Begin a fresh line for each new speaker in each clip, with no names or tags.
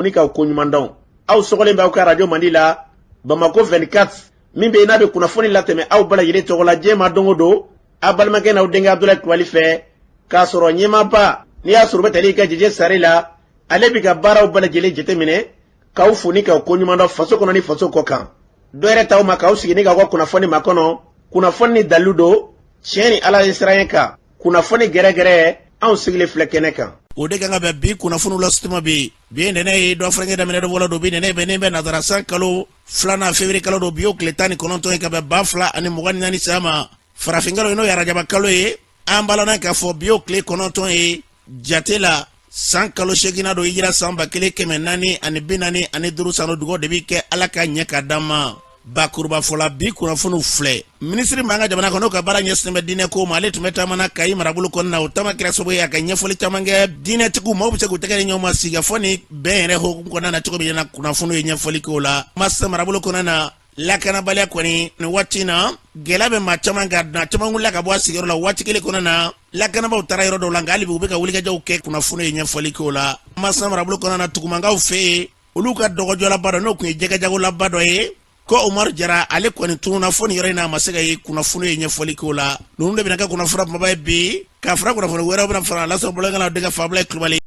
Ni k'aw koɲuman dɔn. Aw sɔgɔlen bɛ aw ka radio Mandi la, Bamako 24, min bɛ yen n'a bɛ kunnafoni latɛmɛ aw bɛɛ lajɛlen tɔgɔ la diɲɛ ma don o don, aw balimakɛ n'aw denkɛ Abudulayi Kulubali fɛ, k'a sɔrɔ ɲɛmaaba n'i y'a sɔrɔ u bɛ tali kɛ Jeje Sare la, ale bɛ ka baaraw bɛɛ lajɛlen jateminɛ, k'aw fo ni k'aw koɲuman dɔn faso kɔnɔ ni faso kɔ kan. Dɔ yɛrɛ t'aw ma k'aw sigi ni k'aw ka kunnafoni makɔnɔ, kunnafoni ni dalilu don, tiɲɛ ni Ala ye siran kan, kunnafoni gɛrɛgɛrɛ, anw sigilen filɛ kɛnɛ kan.
O de kan ka bɛn bi kunnafoniw la sutuma bi. Bi ye ntɛnɛn ye, dɔ furancɛ daminɛ dɔ fɔlɔ don. Bi ntɛnɛn bɛnnen bɛ nazara san kalo filanan, février kalo don. Bi y'o tile 19 ye ka bɛn 2024 san ma. Farafin kalo ye, n'o ye arajaba kalo ye. An balana k'a fɔ bi y'o tile 9 ye jate la, san kalo seeginna don, hijira san 1445 san. Dugawu de bɛ kɛ Ala ka ɲɛ ka d'an ma. Bakuruba fɔ la, bi kunnafoniw filɛ. Minisiri min b'an ka jamana kɔnɔ, ka baara ɲɛsinnen bɛ diinɛ ko ma, ale tun bɛ taama na Kayi marabolo kɔnɔna na. O taama kɛra sababu ye a ka ɲɛfɔli caman kɛ diinɛtigiw maaw bɛ se k'u tɛgɛ di ɲɔgɔn ma sigikafɔ ni bɛn yɛrɛ hukumu kɔnɔna na cogo min na. Kunnafoniw ye ɲɛfɔli k'o la. Masina marabolo kɔnɔna na, lakanabaliya kɔni nin waati na, gɛlɛya bɛ maa caman kan. Maa caman wulila ka bɔ a sigiyɔrɔ la waati kelen kɔnɔna na. Lakanabaaw taara yɔrɔ dɔw la, nka hali bi u bɛ ka wulikajɔw kɛ. Kunnafoni ye ɲɛfɔli k'o la. Masina marabolo kɔnɔna na, Tugumankaw fɛ yen, olu ka dɔgɔjɔlaba dɔ, n'o tun ye jɛgɛjagolaba dɔ ye, ko Umaru Jara, ale kɔni tununna fo nin yɔrɔ in na, a ma se ka ye. Kunnafoni ye ɲɛfɔli k'o la. Ninnu de bɛna kɛ kunnafoni kumaba ye bi, ka fara kunnafoni wɛrɛw bɛna fara lasɔrɔ bolokan denkɛ Fabulayi Kulubali.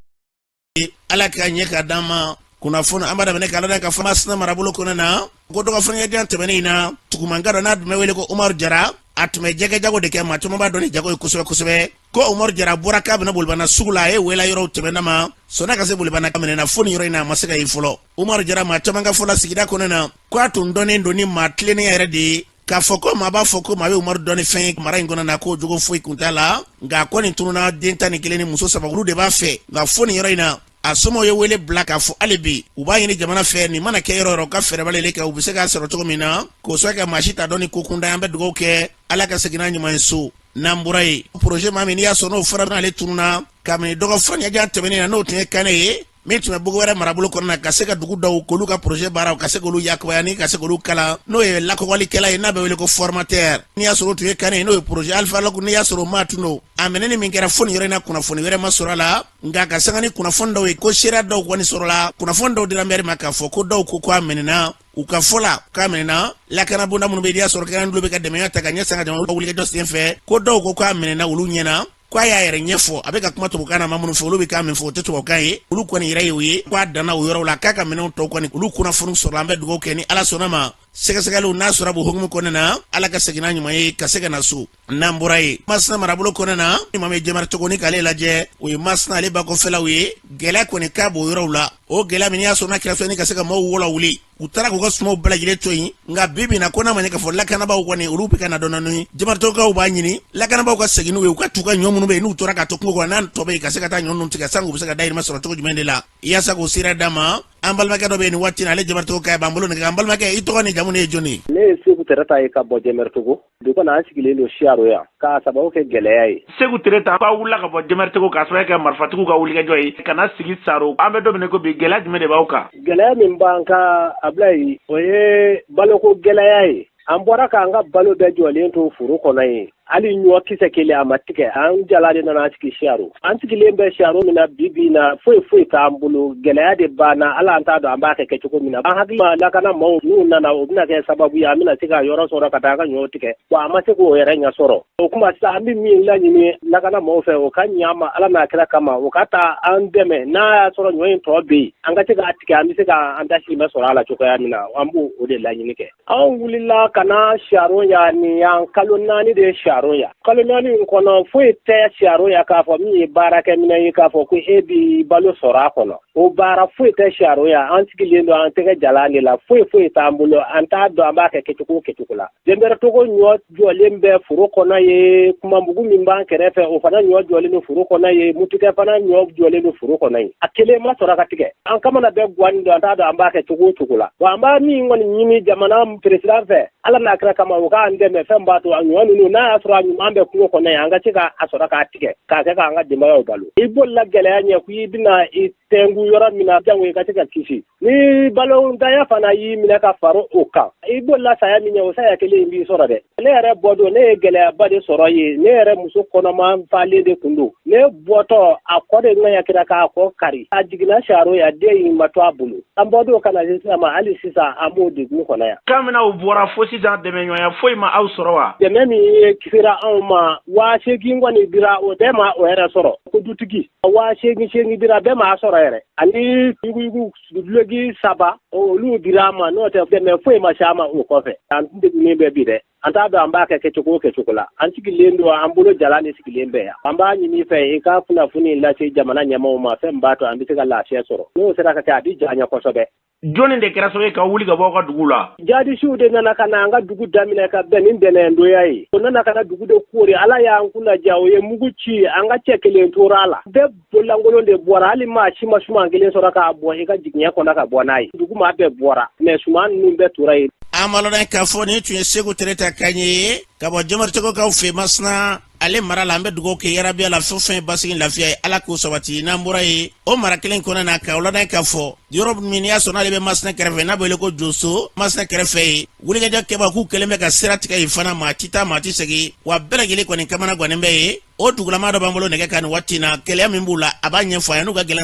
Ala ka ɲɛ ka d'an ma. Kunnafoni an b'a daminɛ k'a lada ka fɔ Masina marabolo kɔnɔna na ko dɔgɔfurancɛ jan tɛmɛnen in na, Tugumanka dɔ, n'a tun bɛ wele ko Umaru Jara, a tun bɛ jɛgɛjago de kɛ. Maa caman b'a dɔn ni jago ye kosɛbɛ kosɛbɛ. Ko Umaru Jara bɔra k'a bɛna Bolibana sugu la, a ye wela yɔrɔw tɛmɛna ma sɔnna ka se Bolibana, a minɛna fo nin yɔrɔ in na, a ma se ka ye fɔlɔ. Umaru Jara, maa caman ka fɔ la sigida kɔnɔna na, ko a tun dɔnnen don ni maa tilennenya yɛrɛ de ye, k'a fɔ ko maa b'a fɔ ko maa bɛ Umaru dɔn ni fɛn ye mara in kɔnɔ na, k'o jogo foyi kun t'a la. Nka a kɔni tununna, den 11 ni muso saba, olu de b'a fɛ. Nka fo nin yɔrɔ in na, a somɔgɔw ye wele bila k'a fɔ hali bi u b'a ɲini jamana fɛ, nin mana kɛ yɔrɔ yɔrɔ, ka fɛɛrɛ b'ale kɛ, u bɛ se k'a sɔrɔ cogo min na, k'o sɔrɔ ka maa si t'a dɔn ni ko kunda. An bɛ dugawu kɛ, Ala ka segin n'a ɲuman ye so. N'an bɔra yen, projet maa min n'i y'a sɔrɔ n'o fɔra n'ale tununna kabini dɔgɔfurancɛ jan tɛmɛnen na, n'o tun ye Kane ye, min tun bɛ Bogowɛrɛ marabolo kɔnɔna na, ka se ka dugu dɔw k'olu ka projet baaraw ka se k'olu yakubaya ni ka se k'olu kalan, n'o ye lakɔgɔlikɛla ye, n'a bɛ wele ko formateur, n'i y'a sɔrɔ o tun ye Kane ye, n'o ye projet Alpha Lɔku, n'i y'a sɔrɔ o maa tun don. A minɛni min kɛra, fo nin yɔrɔ in na, kunnafoni wɛrɛ ma sɔrɔ a la. Nka ka sanga ni kunnafoni dɔw ye ko seereya dɔw kɔni sɔrɔla, kunnafoni dɔw dira mɛri ma k'a fɔ ko dɔw ko k'a minɛna. U ka fɔ la k'a minɛna, lakanabonda minnu bɛ yen, n'i y'a sɔrɔ kɛrɛnkɛrɛnnen bɛ ka dɛmɛya ta ka ɲɛsin an ka jamana wulikajɔ sen fɛ, ko dɔw ko k'a minɛna olu ɲɛna, ko a y'a yɛrɛ ɲɛfɔ, a bɛ ka kuma tubabukan na. Maa minnu fɛ, olu bɛ kan min fɔ, o tɛ tubabukan ye. Olu kɔni yɛrɛ ye o ye ko a danna o yɔrɔw la, k'a ka minɛnw tɔw kɔni, olu kunnafoni sɔrɔla. An bɛ dugawu kɛ ni Ala sɔnna ma, sɛgɛsɛgɛliw n'a sɔrɔ a b'o hukumu kɔnɔna na, Ala ka segin n'a ɲuman ye ka se ka na so. N'an bɔra yen, Masina marabolo kɔnɔna na, ni maa min ye Jɛmɛrɛtogo ni k'ale lajɛ, o ye Masina ale bakɔfɛlaw ye. Gɛlɛya kɔni k'a b'o yɔrɔw la. O gɛlɛya min y'a sɔrɔ n'a kɛra fɛn ni ka se ka maaw wɔlɔ wuli, u taara k'u ka sumaw bɛɛ lajɛlen to yen. Nka bi bi in na, ko n'a ma ɲɛ k'a fɔ lakanabaaw kɔni, olu bɛ ka na dɔɔnin dɔɔnin, Jɛmɛrɛtogokaw b'a ɲini lakanabaaw ka segin n'u ye, u ka t'u ka ɲɔ minnu bɛ yen n'u tora ka to kungo kɔnɔ, n'a tɔ bɛ yen, ka se ka taa ɲɔ ninnu tigɛ sango u bɛ se ka dahirimɛ sɔrɔ cogo jumɛn de la, yaasa k'o sira d'a ma. An balimakɛ dɔ bɛ yen nin waati in na, ale Jɛmɛrɛtogo ka b'an bolo nɛgɛ. An balimakɛ, i tɔgɔ ni jamu, ne ye jɔni ye?
Ne ye Seku Tɛrɛta ye ka bɔ Jɛmɛrɛtogo. Bi kɔni, an sigilen don Siyaro yan k'a sababu kɛ gɛlɛya ye.
Seku Tereta, aw wulila ka bɔ Jɛmɛrɛtogo k'a sababu kɛ marifatigiw ka wulikajɔ ye ka na sigi Saro. An bɛ don min na ko bi, gɛlɛya jumɛn de b'aw kan?
Gɛlɛya min b'an kan, Abulayi, o ye baloko gɛlɛya ye. An bɔra k'an ka balo bɛɛ jɔlen to foro kɔnɔ yen. Hali ɲɔ kisɛ kelen a ma tigɛ. An jala de nana sigi Siyaro. An sigilen bɛ Siyaro min na bi bi in na, foyi foyi t'an bolo. Gɛlɛya de b'an na. Hali an t'a dɔn an b'a kɛ kɛcogo min na. An hakili ma lakana maaw n'u nana, o bɛna kɛ sababu ye an bɛna se ka yɔrɔ sɔrɔ ka taa an ka ɲɔw tigɛ. Wa an ma se k'o yɛrɛ ɲɛ sɔrɔ. O kuma sisan, an bɛ min laɲini lakana maaw fɛ, o ka ɲɛ an ma Ala n'a kira kama, o ka taa an dɛmɛ. N'a y'a sɔrɔ ɲɔ in tɔ bɛ yen, an ka se k'a tigɛ, an bɛ se k'an dahirimɛ sɔrɔ a la cogoya min na, an b'o o de laɲini kɛ. Anw wulila ka na Siyaro yan nin yan kalo 4 de ye Siyaro yan. Kalo 4 in kɔnɔ, foyi tɛ Siyaro yan k'a fɔ min ye baarakɛminɛn ye, k'a fɔ ko e b'i balo sɔrɔ a kɔnɔ. O baara foyi tɛ Siyaro yan. An sigilen don an tɛgɛ jalan de la. Foyi foyi t'an bolo. An t'a dɔn an b'a kɛ kɛcogo o kɛcogo la. Jɛmɛrɛtogo ɲɔ jɔlen bɛ foro kɔnɔ ye. Kumabugu min b'an kɛrɛfɛ, o fana ɲɔ jɔlen don foro kɔnɔ ye. Mutukɛ fana ɲɔ jɔlen don foro kɔnɔ ye. A kelen ma sɔrɔ ka tigɛ. An kamana bɛɛ gannen don. An t'a dɔn an b'a kɛ cogo o cogo la. Wa an b'a min kɔni ɲini jamana président fɛ, Ala n'a kira kama, u k'an dɛmɛ fɛn b'a to a ɲɔ ninnu, n'a y'a sɔrɔ a ɲuman bɛ kungo kɔnɔ yen, an ka se k'a sɔrɔ k'a tigɛ k'a kɛ k'an ka denbayaw balo. I bolila gɛlɛya ɲɛ ko i bɛna i tɛnku yɔrɔ min na jango i ka se ka kisi. Ni balontanya fana y'i minɛ ka fara o kan, i bolila saya min ɲɛ, o saya kelen in b'i sɔrɔ dɛ. Ne yɛrɛ bɔ don, ne ye gɛlɛyaba de sɔrɔ yen. Ne yɛrɛ muso kɔnɔma falen de tun don. Ne bɔtɔ, a kɔ de ŋaɲakira k'a kɔ kari, a jiginna saro ya, den in ma to a bolo. An bɔ don ka na sisan ma, hali sisan an b'o degun kɔnɔ yan.
Kabini aw bɔra fo sisan, dɛmɛɲɔgɔnya foyi ma aw sɔrɔ wa?
Dɛmɛ min ye sera anw ma, 8000 kɔni dira, o bɛɛ ma o yɛrɛ sɔrɔ. Ko dutigi 8000 seegin dira, bɛɛ m'a sɔrɔ yɛrɛ. Ani yuguyugu duloki saba, olu dira an ma. N'o tɛ, dɛmɛ foyi ma se an ma o kɔfɛ. An degunnen bɛ bi dɛ, an t'a dɔn an b'a kɛ kɛcogo o kɛcogo la. An sigilen don, an bolo jala de sigilen bɛ yan. An b'a ɲini fɛ i ka kunnafoni lase jamana ɲɛmaaw ma, fɛn b'a to an bɛ se ka lafiya sɔrɔ. N'o sera ka kɛ, a bɛ diya an ye kosɛbɛ.
Jɔnni de kɛra sababu ye ka wuli ka bɔ aw ka dugu la?
Jadisiw de nana ka na an ka dugu daminɛ ka bɛn ni ntɛnɛndonya ye. O nana ka na dugu de koori. Ala y'an kunna diya, o ye mugu ci, an ka cɛ kelen tora a la. Bɛɛ bololankolon de bɔra, hali maa si ma suman kelen sɔrɔ k'a bɔ i ka jigiɲɛ kɔnɔ ka bɔ n'a ye. Dugu maa bɛɛ bɔra, mais suman ninnu bɛɛ tora yen.
An b'a lɔn k'a fɔ nin tun ye Segu Tereta kan ye ka bɔ Jɔmɔritogokaw fɛ Masina ale mara la. An bɛ dugawu kɛ yarabi la, fɛn fɛn basigi lafiya ye, Ala k'o sabati. N'an bɔra yen, o mara kelen kɔnɔna na, k'aw ladɔn k'a fɔ yɔrɔ min n'i y'a sɔrɔ n'ale bɛ Masina kɛrɛfɛ, n'a bɛ wele ko Joso, Masina kɛrɛfɛ ye, wulikajɔ kɛbaa k'u kɛlen bɛ ka sira tigɛ yen fana, maa ti taa, maa ti segin, wa bɛɛ lajɛlen kɔni kamana gannen bɛ yen. O dugulama dɔ b'an bolo nɛgɛ kan nin waati na, gɛlɛya min b'u la, a b'a ɲɛfɔ an ye n'u ka gɛlɛya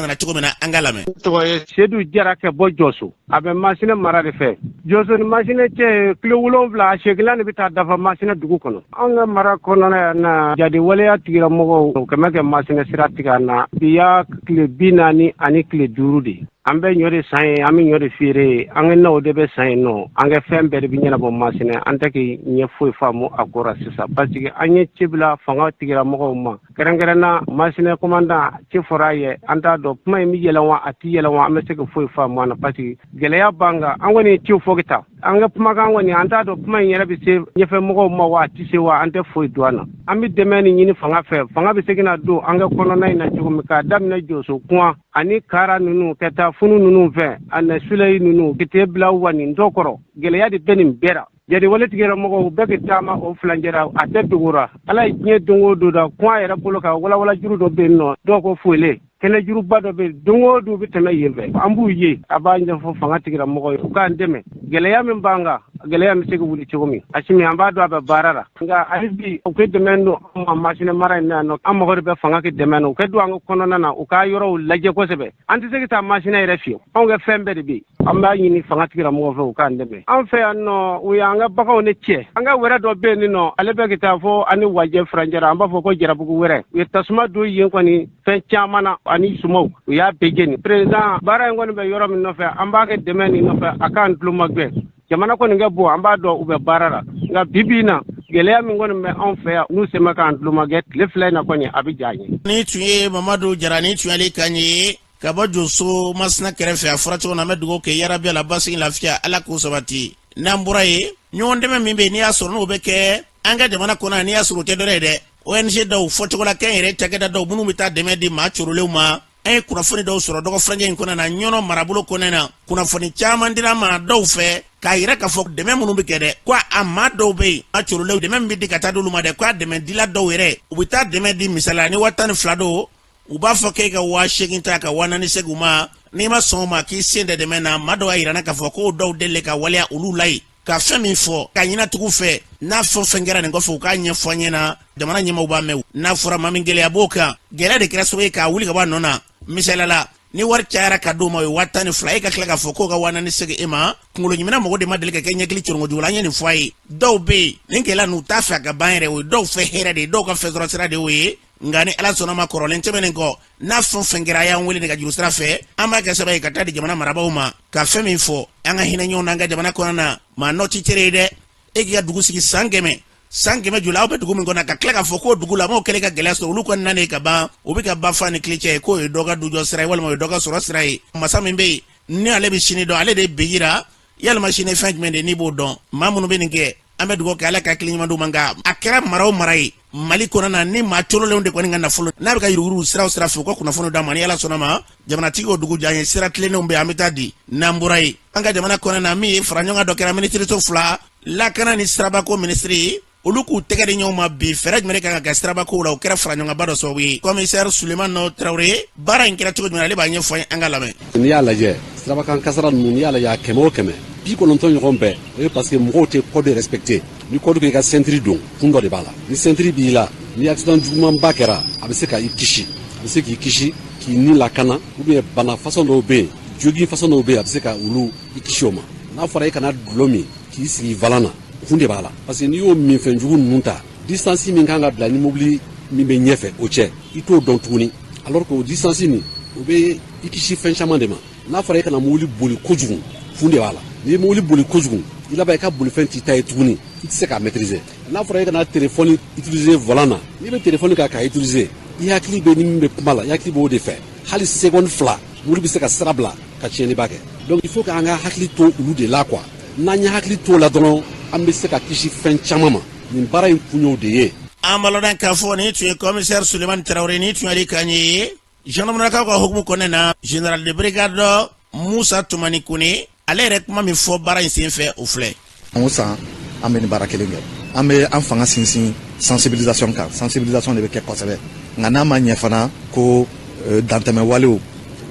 nana cogo min na. An k'a lamɛn.
Tɔgɔ ye Sedu Jara ka bɔ Jɔso, a bɛ Masina mara de fɛ. Jɔso ni Masina cɛ ye kilo 7, a seginna de bɛ taa dafa Masina dugu kɔnɔ. An ka mara kɔnɔna yan na, jadi waleya tigilamɔgɔw o kɛmɛ kɛ Masina sira tigɛ an na. Bi y'a tile 45 de ye. An bɛ ɲɔ de san yen, an bɛ ɲɔ de feere yen, an ka naw de bɛ san yen nɔ, an ka fɛn bɛɛ de bɛ ɲɛnabɔ Masina. An tɛ k'i ɲɛ foyi faamu a ko ra sisan, parce que an ye ci bila fanga tigilamɔgɔw ma, kɛrɛnkɛrɛnna Masina commandant. Ci fɔra a ye, an t'a dɔn kuma in bɛ yɛlɛn wa a tɛ yɛlɛn wa, an bɛ se ka foyi faamu a na, parce que gɛlɛya b'an kan. An kɔni ye ciw fɔ ka taa, an ka kumakan kɔni, an t'a dɔn kuma in yɛrɛ bɛ se ɲɛfɛ mɔgɔw ma wa a tɛ se wa, an tɛ foyi dɔn a na. An bɛ dɛmɛ nin ɲini fanga fɛ, fanga bɛ se ka na don an ka kɔnɔna in na cogo min, k'a daminɛ Jɔso kuwa ani kara ninnu ka taa funu ninnu fɛ ani sulayi ninnu ka taa bila wa nin dɔ kɔrɔ. Gɛlɛya de bɛ nin bɛɛ ra. Jadi wale tigilamɔgɔw bɛɛ ka taama o furancɛ ra, a tɛ dogo ra. Ala ye diɲɛ don o don da kuwa yɛrɛ bolo kan, walawala juru dɔ bɛ yen nɔ, dɔw ko foyile kɛnɛ juruba dɔ bɛ yen, don o don bɛ tɛmɛ yen fɛ, an b'u ye. A b'a ɲɛfɔ fanga tigilamɔgɔw ye, u k'an dɛmɛ gɛlɛya min b'an kan, gɛlɛya bɛ se ka wuli cogo min. Asimi, an b'a dɔn a bɛ baara la, nka hali bi u ka dɛmɛ don an ma Masina mara in na yan nɔ. An mago de bɛ fanga ka dɛmɛ na, u ka don an ka kɔnɔna na, u ka yɔrɔw lajɛ kosɛbɛ. An tɛ se ka taa Masina yɛrɛ fiyewu, anw ka fɛn bɛɛ de bɛ yen. An b'a ɲini fanga tigilamɔgɔw fɛ, u k'an dɛmɛ. An fɛ yan nɔ, u y'an ka baganw ne cɛ. An ka wɛrɛ dɔ bɛ yen nɔ, ale bɛ ka taa fɔ ani Wajɛ furancɛ la, an b'a fɔ ko Jarabugu wɛrɛ. U ye tasuma don yen kɔni fɛn caman na ani sumaw, u y'a bɛɛ jeni. Président, baara in kɔni bɛ yɔrɔ min nɔfɛ, an b'a kɛ dɛmɛ nin nɔfɛ, a k'an tulomagɛn. Jamana kɔni ka bon, an b'a dɔn u bɛ baara la, nka bi bi in na, gɛlɛya min kɔni bɛ anw fɛ yan, n'u sema k'an tulomagɛn tile 2 in na kɔni, a bɛ diya an ye.
Nin tun ye Mamadu Jara, nin tun y'ale kan ye ka bɔ Joso Masina kɛrɛfɛ. A fɔra cogo na, an bɛ dugawu kɛ yarabi la, basigi lafiya, Ala k'o sabati. N'an bɔra yen, ɲɔgɔn dɛmɛ min bɛ yen n'i y'a sɔrɔ n'o bɛ kɛ an ka jamana kɔnɔ, n'i y'a sɔrɔ o tɛ dɔrɔn ye dɛ, ONG dɔw, fɔcogo la kɛnyɛrɛ cakɛda dɔw minnu bɛ taa dɛmɛ di maa corolenw ma, an ye kunnafoni dɔw sɔrɔ dɔgɔ furancɛ in kɔnɔna na Ɲɔnɔ marabolo kɔnɔna na. Kunnafoni caman dira maa dɔw fɛ k'a yira k'a fɔ dɛmɛ minnu bɛ kɛ dɛ, ko a maa dɔw bɛ yen, maa corolenw, dɛmɛ min bɛ di ka taa d'olu ma dɛ, ko a dɛmɛ dila dɔw yɛrɛ, u bɛ taa dɛmɛ di, misali la ni 12,000 don, u b'a fɔ k'e ka 8000 ta ka 4000 segin u ma, n'i ma sɔn o ma k'i sen tɛ dɛmɛ na. Maa dɔw y'a yira n na k'a fɔ k'o dɔw delilen ka waleya olu la yen. Ka fɛn min fɔ ka ɲinatigiw fɛ, n'a fɛn fɛn kɛra nin kɔfɛ, u k'a ɲɛfɔ an ɲɛna, jamana ɲɛmaaw b'a mɛn. N'a fɔra maa min gɛlɛya b'o kan, gɛlɛya de kɛra sababu ye k'a wuli ka bɔ a nɔ na. Misaliya la, ni wari cayara ka d'o ma, o ye 12,000, e ka tila k'a fɔ k'o ka 4000 segin e ma, kunkolo ɲimina mɔgɔ de ma deli ka kɛ ɲɛkili coronko jugu la. An ye nin fɔ a ye. Dɔw bɛ yen, nin gɛlɛya ninnu t'a fɛ a ka ban yɛrɛ, o ye dɔw fɛ hɛrɛ de ye, dɔw ka fɛn sɔrɔ sira de y'o ye. Nka ni Ala sɔnna ma, kɔrɔlen tɛmɛnen kɔ, n'a fɛn fɛn kɛra, a y'an wele nɛgɛjuru sira fɛ, an b'a kɛ sɛbɛn ye ka taa di jamana marabaaw ma. Ka fɛn min fɔ, an ka hinɛ ɲɔgɔn na an ka jamana kɔnɔna na, maa nɔ ti tere ye dɛ. E k'i ka dugu sigi san 100, san 100 joli, aw bɛ dugu min kɔnɔ, ka tila k'a fɔ k'o dugu la maaw kɛlen ka gɛlɛya sɔrɔ, olu kɔni nanen ka ban, u bɛ ka ba fa ni tile cɛ ye, k'o ye dɔ ka dujɔ sira ye walima o ye dɔ ka sɔrɔ sira ye. Masa min bɛ yen ni ale bɛ sini dɔn, ale de bɛ yira yalima sini fɛn jumɛn de n'i b'o dɔn. Maa minnu bɛ nin kɛ, an bɛ dugawu kɛ Ala ka hakili ɲuman d'u ma. Nka a kɛra mara o mara ye Mali kɔnɔ na, ni maa corolenw de kɔni ka nafolo n'a bɛ ka yuruguyurugu sira o sira fɛ, u ka kunnafoni d'an ma. Ni Ala sɔnna ma, jamanatigi o dugu diya ye, sira tilennenw bɛ, an bɛ taa di. N'an bɔra yen, an ka jamana kɔnɔ na, min ye fara ɲɔgɔn kan dɔ kɛra minisiriso fila, lakana ni sirabako minisiri. Olu k'u tɛgɛ di ɲɔgɔn ma bi, fɛɛrɛ jumɛn kan ka kɛ sirabakow la? O kɛra faraɲɔgɔnba dɔ sababu ye. Commissaire Sulemani Tarawele, baara in kɛra cogo jumɛn, ale b'a ɲɛfɔ an ye, an ka lamɛn.
N'i y'a lajɛ, sirabakan kasara ninnu, n'i y'a lajɛ, a 100 o 100, 90 ɲɔgɔn bɛɛ, o ye parce que mɔgɔw tɛ code respecter. Ni code ko i ka ceinture don, kun dɔ de b'a la. Ni ceinture b'i la, ni accident jugumanba kɛra, a bɛ se ka i kisi, a bɛ se k'i kisi k'i ni lakana, ou bien bana façon dɔw bɛ yen, jogin façon dɔw bɛ yen, a bɛ se ka olu i kisi o ma. N'a fɔra i kana dulɔ min k'i sigi volant na, kun de b'a la, parce que n'i y'o minfɛn jugu ninnu ta, distance min kan ka bila ni mobili min bɛ ɲɛfɛ o cɛ, i t'o dɔn tuguni, alors que o distance nin, o bɛ i kisi fɛn caman de ma. N'a fɔra i kana mobili boli kojugu, kun de b'a la. N'i ye mobili boli kojugu, i laban i ka bolifɛn t'i ta ye tuguni, i tɛ se k'a maîtriser. N'a fɔra i kana téléphone utiliser volant na, n'i bɛ téléphone kan k'a utiliser, i hakili bɛ ni min bɛ kuma la, i hakili b'o de fɛ. Hali seconde 2, mobili bɛ se ka sira bila ka tiɲɛniba kɛ. Donc il faut k'an ka hakili to olu de la quoi. N'an ye hakili t'o la dɔrɔn, an bɛ se ka kisi fɛn caman ma. Nin baara in kun y'o de ye.
An balɔdɔn k'a fɔ nin tun ye commissaire Sulemani Tarawele, nin tun y'ale kan ye. Gendarmerie ka hukumu kɔnɔna na, général de brigade Musa Tumani Kone, ale yɛrɛ kuma min fɔ baara in senfɛ, o filɛ.
An o san, an bɛ nin baara kelen kɛ. An bɛ an fanga sinsin sensibilisation kan. Sensibilisation de bɛ kɛ kosɛbɛ, nka n'a ma ɲɛ fana ko dantɛmɛ walew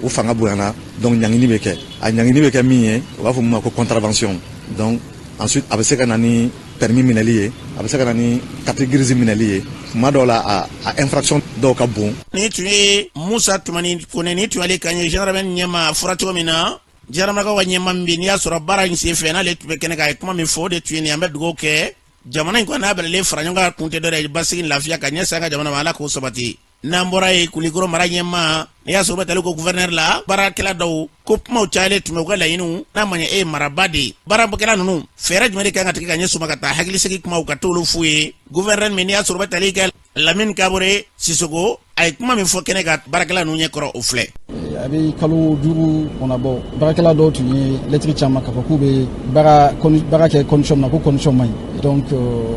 o fanga bonyana, donc ɲangini bɛ kɛ. A ɲangini bɛ kɛ min ye, u b'a fɔ min ma ko contravention. Donc ensuite, a bɛ se ka na ni permis minɛli ye, a bɛ se ka na ni carte grise minɛli ye. Kuma dɔw la, a infraction dɔw ka bon.
Nin tun ye Musa Tumani Kone, nin tun y'ale kan ye, gendarmerie ɲɛma. A fɔra cogo min na, gendarmerie ka ɲɛma min bɛ, n'i y'a sɔrɔ baara in senfɛ n'ale tun bɛ kɛnɛ kan, a ye kuma min fɔ, o de tun ye nin. An bɛ dugawu kɛ jamana in kɔnɔ, n'a bɛlɛlen fara ɲɔgɔn kan, kun tɛ dɔ ye, basigi ni lafiya ka ɲɛsin an ka jamana ma, Ala k'o sabati. N'an bɔra yen, Kulikoro mara ɲɛma, n'i y'a sɔrɔ bɛ tali ko gouverneur la, baarakɛla dɔw ko kumaw cayalen tun bɛ u ka laɲiniw n'a ma ɲɛ. E ye maraba de ye, baarakɛla ninnu, fɛɛrɛ jumɛn de kan ka tigɛ ka ɲɛsin u ma ka taa hakilisigi kumaw ka t'olu f'u ye? Gouverneur min, n'i y'a sɔrɔ bɛ tali kɛ Lamine Kabore Sisoko, a ye kuma min fɔ kɛnɛ ka baarakɛla ninnu ɲɛkɔrɔ, o filɛ.
A bɛ kalo 5 kɔnɔ bɔ, baarakɛla dɔw tun ye lɛtiri caman k'a fɔ k'u bɛ baara baara kɛ condition min na, ko condition man ɲi. Donc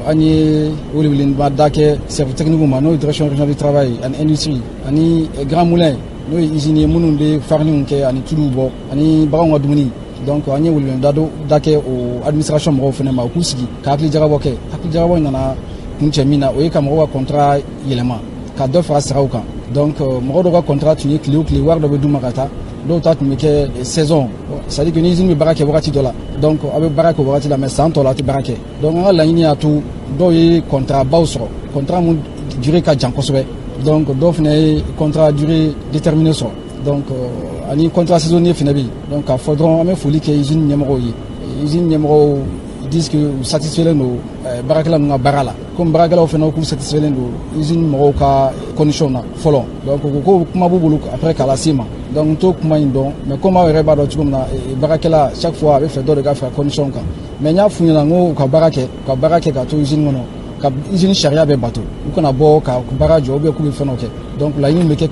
an ye weleweleba da kɛ service technique ma, n'o ye Direction régionale du travail ani industrie ani Grand Moulin, n'o ye usine ye minnu bɛ fariniw kɛ ani tuluw bɔ ani baganw ka dumuni. Donc an ye weleweleda da kɛ o administration mɔgɔw fana ma, u k'u sigi ka hakili jagabɔ kɛ. Hakili jagabɔ nana kuncɛ min na, o ye ka mɔgɔw ka contrat yɛlɛma ka dɔ fara saraw kan. Donc mɔgɔ dɔw ka contrat tun ye tile o tile wari dɔ bɛ d'u ma ka taa, dɔw ta tun bɛ kɛ saison, c'est à dire que ni usine bɛ baara kɛ wagati dɔ la, donc aw bɛ baara kɛ o wagati la, mais san tɔ la, aw tɛ baara kɛ. Donc an ka laɲini y'a to dɔw ye contrat baw sɔrɔ, contrat mun durée ka jan kosɛbɛ. Donc dɔw fana ye contrat durée déterminée sɔrɔ, donc ani contrat saisonnier fana bɛ yen. Donc k'a fɔ dɔrɔn, an bɛ foli kɛ usine ɲɛmɔgɔw ye. Usine ɲɛmɔgɔw disent que u satisfait don baarakɛla ninnu ka baara la, komi baarakɛlaw fana k'u satisfait don usine mɔgɔw ka condition na fɔlɔ. Donc u ko kuma b'u bolo après k'a lase ma. Donc n t'o kuma in dɔn, mais komi aw yɛrɛ b'a dɔn cogo min na, baarakɛla, chaque fois a bɛ fɛ dɔ de ka fara condition kan. Mais n y'a f'u ɲɛna n ko u ka baara kɛ, u ka baara kɛ ka to usine kɔnɔ, ka usine sariya bɛɛ bato, u kana bɔ ka baara jɔ ou bien k'u bɛ fɛn dɔ kɛ. Donc laɲini bɛ kɛ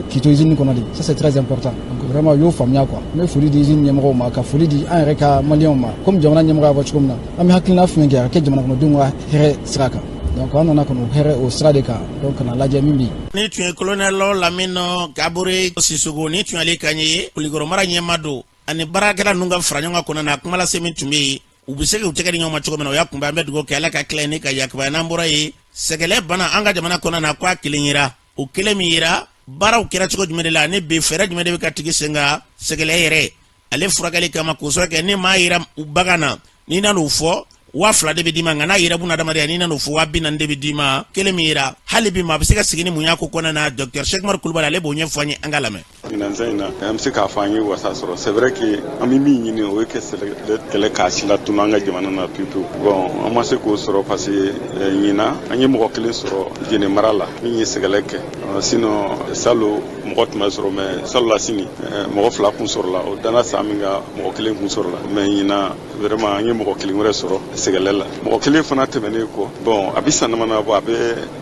k'i to usine kɔnɔ de, ça c'est très important. Donc vraiment u y'o faamuya quoi. N bɛ foli di usine ɲɛmɔgɔw ma, ka foli di an yɛrɛ ka maliyɛnw ma. Komi jamana ɲɛmɔgɔ y'a fɔ cogo min na, an bɛ hakilina fɛn kɛ, a ka kɛ jamana kɔnɔdenw ka hɛrɛ sira kan. Donc an nana ka n'o hɛrɛ o sira de kan, donc ka na lajɛ min bɛ yen.
Ni tun ye colonel Lamine Kabore Sisoko, ni tun y'ale kan ye, Kulikɔrɔ mara ɲɛma don. Ani baarakɛla ninnu ka fara ɲɔgɔn kan kɔnɔna na, kumalase min tun bɛ yen, u bɛ se k'u tɛgɛ di ɲɔgɔn ma cogo min na, o y'a kunbɛn. An bɛ dugawu kɛ Ala ka tila ni ka yakubaya. N'an bɔra yen, sɛgɛlɛ bana an ka jamana kɔnɔna na, k'a kelen yera, o kelen min yera, baaraw kɛra cogo jumɛn de la, ani bi fɛɛrɛ jumɛn de bɛ ka tigi sen kan sɛgɛlɛ yɛrɛ ale furakɛli kama, k'o sɔrɔ kɛ ni maa yera bagan na, n'i nan'o fɔ, 2000 de bɛ d'i ma, nka n'a yera buna adamadenya, n'i nan'o fɔ, 40 000 de bɛ d'i ma. Kelen min yera, hali bi maa bɛ se ka sigi ni mun y'a ko kɔnɔna na? Docteur Cheick Umar Kulubali, ale b'o ɲɛfɔ an ye, an ka lamɛn.
Ɲinan in na, an bɛ se k'a fɔ an ye wasa sɔrɔ. C'est vrai que an bɛ min ɲini, o ye ka kɛlɛ k'a si latunu an ka jamana na pewu pewu. Bon, an ma se k'o sɔrɔ parce que ɲinan an ye mɔgɔ kelen sɔrɔ Jene mara la min ye sɛgɛlɛ kɛ. Sinon salon mɔgɔ tun bɛ sɔrɔ, mais salon la sini mɔgɔ fila kun sɔrɔla. O danna san min kan, mɔgɔ kelen kun sɔrɔla, mais ɲinan vraiment an ye mɔgɔ kelen wɛrɛ sɔrɔ sɛgɛlɛ la. Mɔgɔ kelen fana tɛmɛnen kɔ, bon, a bɛ san dama bɔ, a bɛ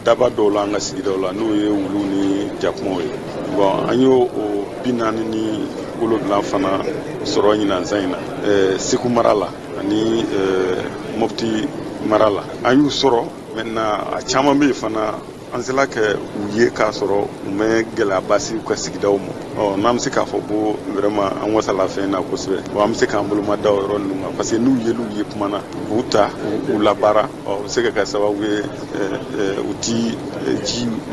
daba dɔw la an ka sigidaw la, n'o ye wulu ni jakumaw ye. Bon, an y'o o 47 fana sɔrɔ ɲinan san in na Segu mara la ani Mopti mara la, an y'u sɔrɔ. Maintenant, a caman bɛ yen fana, an sela ka u ye k'a sɔrɔ u ma gɛlɛyaba se u ka sigidaw ma. Ɔ n'an bɛ se k'a fɔ ko vraiment an wasala fɛn na kosɛbɛ, bon, an bɛ se k'an bolo ma da o yɔrɔ ninnu kan, parce que n'u yel'u ye kuma na, k'u ta k'u labaara, ɔ o bɛ se ka kɛ sababu ye u ti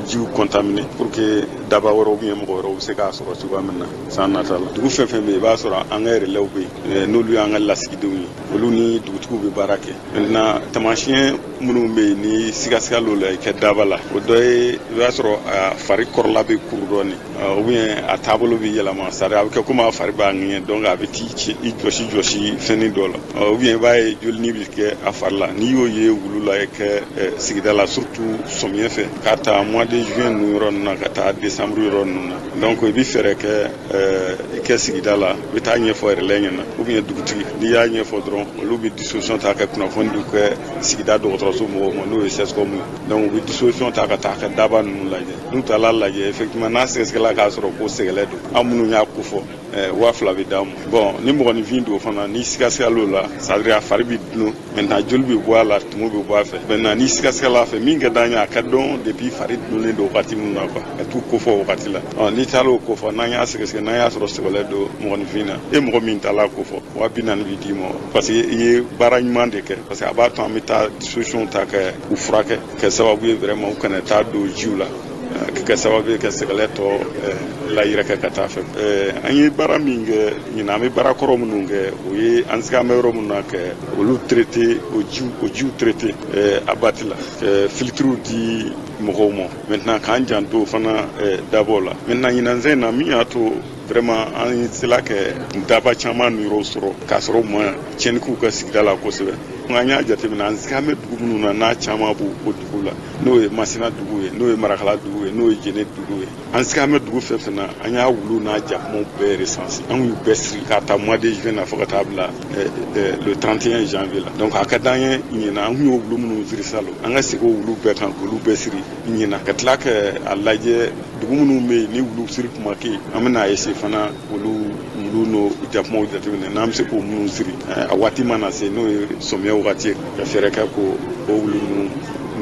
jiw contaminer, pour que daba wɛrɛw ou bien mɔgɔ wɛrɛw bɛ se k'a sɔrɔ cogoya min na san nata la. Dugu fɛn fɛn bɛ yen, i b'a sɔrɔ an ka relais bɛ yen, n'olu y'an ka lasigidenw ye, olu ni dugutigiw bɛ baara kɛ. Maintenant, taamasiyɛn minnu bɛ yen ni sigasiga l'o la i kɛ daba la, o dɔ ye i b'a sɔrɔ a fari kɔrɔla bɛ kuru dɔɔni, ou bien a taabolo bɛ yɛlɛma, c'est à dire a bɛ kɛ komi a fari b'a ŋɛɲɛ, donc a bɛ t'i ci i jɔsi jɔsi fɛnnin dɔ la, ou bien i b'a ye jolini bɛ kɛ a fari la. N'i y'o ye wulu la i kɛ sigida la, surtout samiyɛ fɛ, k'a ta mois de juin ninnu yɔrɔ ninnu na ka taa décembre yɔrɔ ninnu na, donc i bɛ fɛɛrɛ kɛ i kɛ sigida la, i bɛ taa ɲɛfɔ relais ɲɛna ou bien dugutigi. N'i y'a ɲɛfɔ dɔrɔn, olu bɛ disposition ta ka kunnafoni di kɛ sigida dɔgɔtɔrɔso mɔgɔw ma, n'o ye CSCOM ye. Donc u bɛ disposition ta ka taa ka daba ninnu lajɛ. N'u taara lajɛ, effectivement, n'a sɛgɛsɛgɛla k'a sɔrɔ ko sɛgɛlɛ don, an minnu y'a ko fɔ, 2000 bɛ d'an ma. Bon, ni mɔgɔninfin don fana, ni sigasigal'o la, c'est à dire a fari bɛ dulon, maintenant joli bɛ bɔ a la, tumu bɛ bɔ a fɛ. Maintenant, ni sigasigala a fɛ, min ka d'an ye, a ka dɔn depuis fari dulonnen don wagati min na quoi, ka t'u kofɔ wagati la. Ɔ n'i taara o kofɔ, n'an y'a sɛgɛsɛgɛ, n'an y'a sɔrɔ sɛgɛlɛ don mɔgɔninfin na, e mɔgɔ min taala kofɔ, 40 000 bɛ d'i ma, parce que i ye baara ɲuman de kɛ, parce que a b'a to an bɛ taa disposition ta ka u furakɛ, kɛ sababu ye vraiment u kana taa don jiw la, ka kɛ sababu ye ka sɛgɛlɛ tɔ layɛrɛkɛ ka taa fɛ. An ye baara min kɛ ɲinan, an bɛ baara kɔrɔ minnu kɛ, o ye an siga an bɛ yɔrɔ minnu na kɛ olu traité, o jiw traité a bati la, ka filtrew di mɔgɔw ma. Maintenant, k'an janto fana dabɔ la. Maintenant, ɲinan sen na, min y'a to vraiment an sela ka daba caman niyɔrɔ sɔrɔ k'a sɔrɔ u ma tiɲɛni k'u ka sigida la kosɛbɛ, an y'a jateminɛ, an siga an bɛ dugu minnu na, n'a caman b'o o dugu la, n'o ye Masina dugu ye, n'o ye Marakala dugu ye, n'o ye Jene dugu ye, an siga an bɛ dugu fɛn fɛn na, an y'a wulu n'a jakumaw bɛɛ recenser, an y'u bɛɛ siri k'a ta mois de juin na fo ka taa bila le 31 janvier la. Donc a ka d'an ye ɲinan, an kun y'o wulu minnu siri salon, an ka segin o wulu bɛɛ kan k'olu bɛɛ siri ɲinan, ka tila ka a lajɛ dugu minnu bɛ yen ni wulu siri kuma kɛ yen, an bɛna essayer fana olu wulu n'o jakumaw jateminɛ, n'an bɛ se k'o minnu siri a waati mana se, n'o ye sɔmiya wagati ye, ka fɛɛrɛ kɛ k'o o wulu ninnu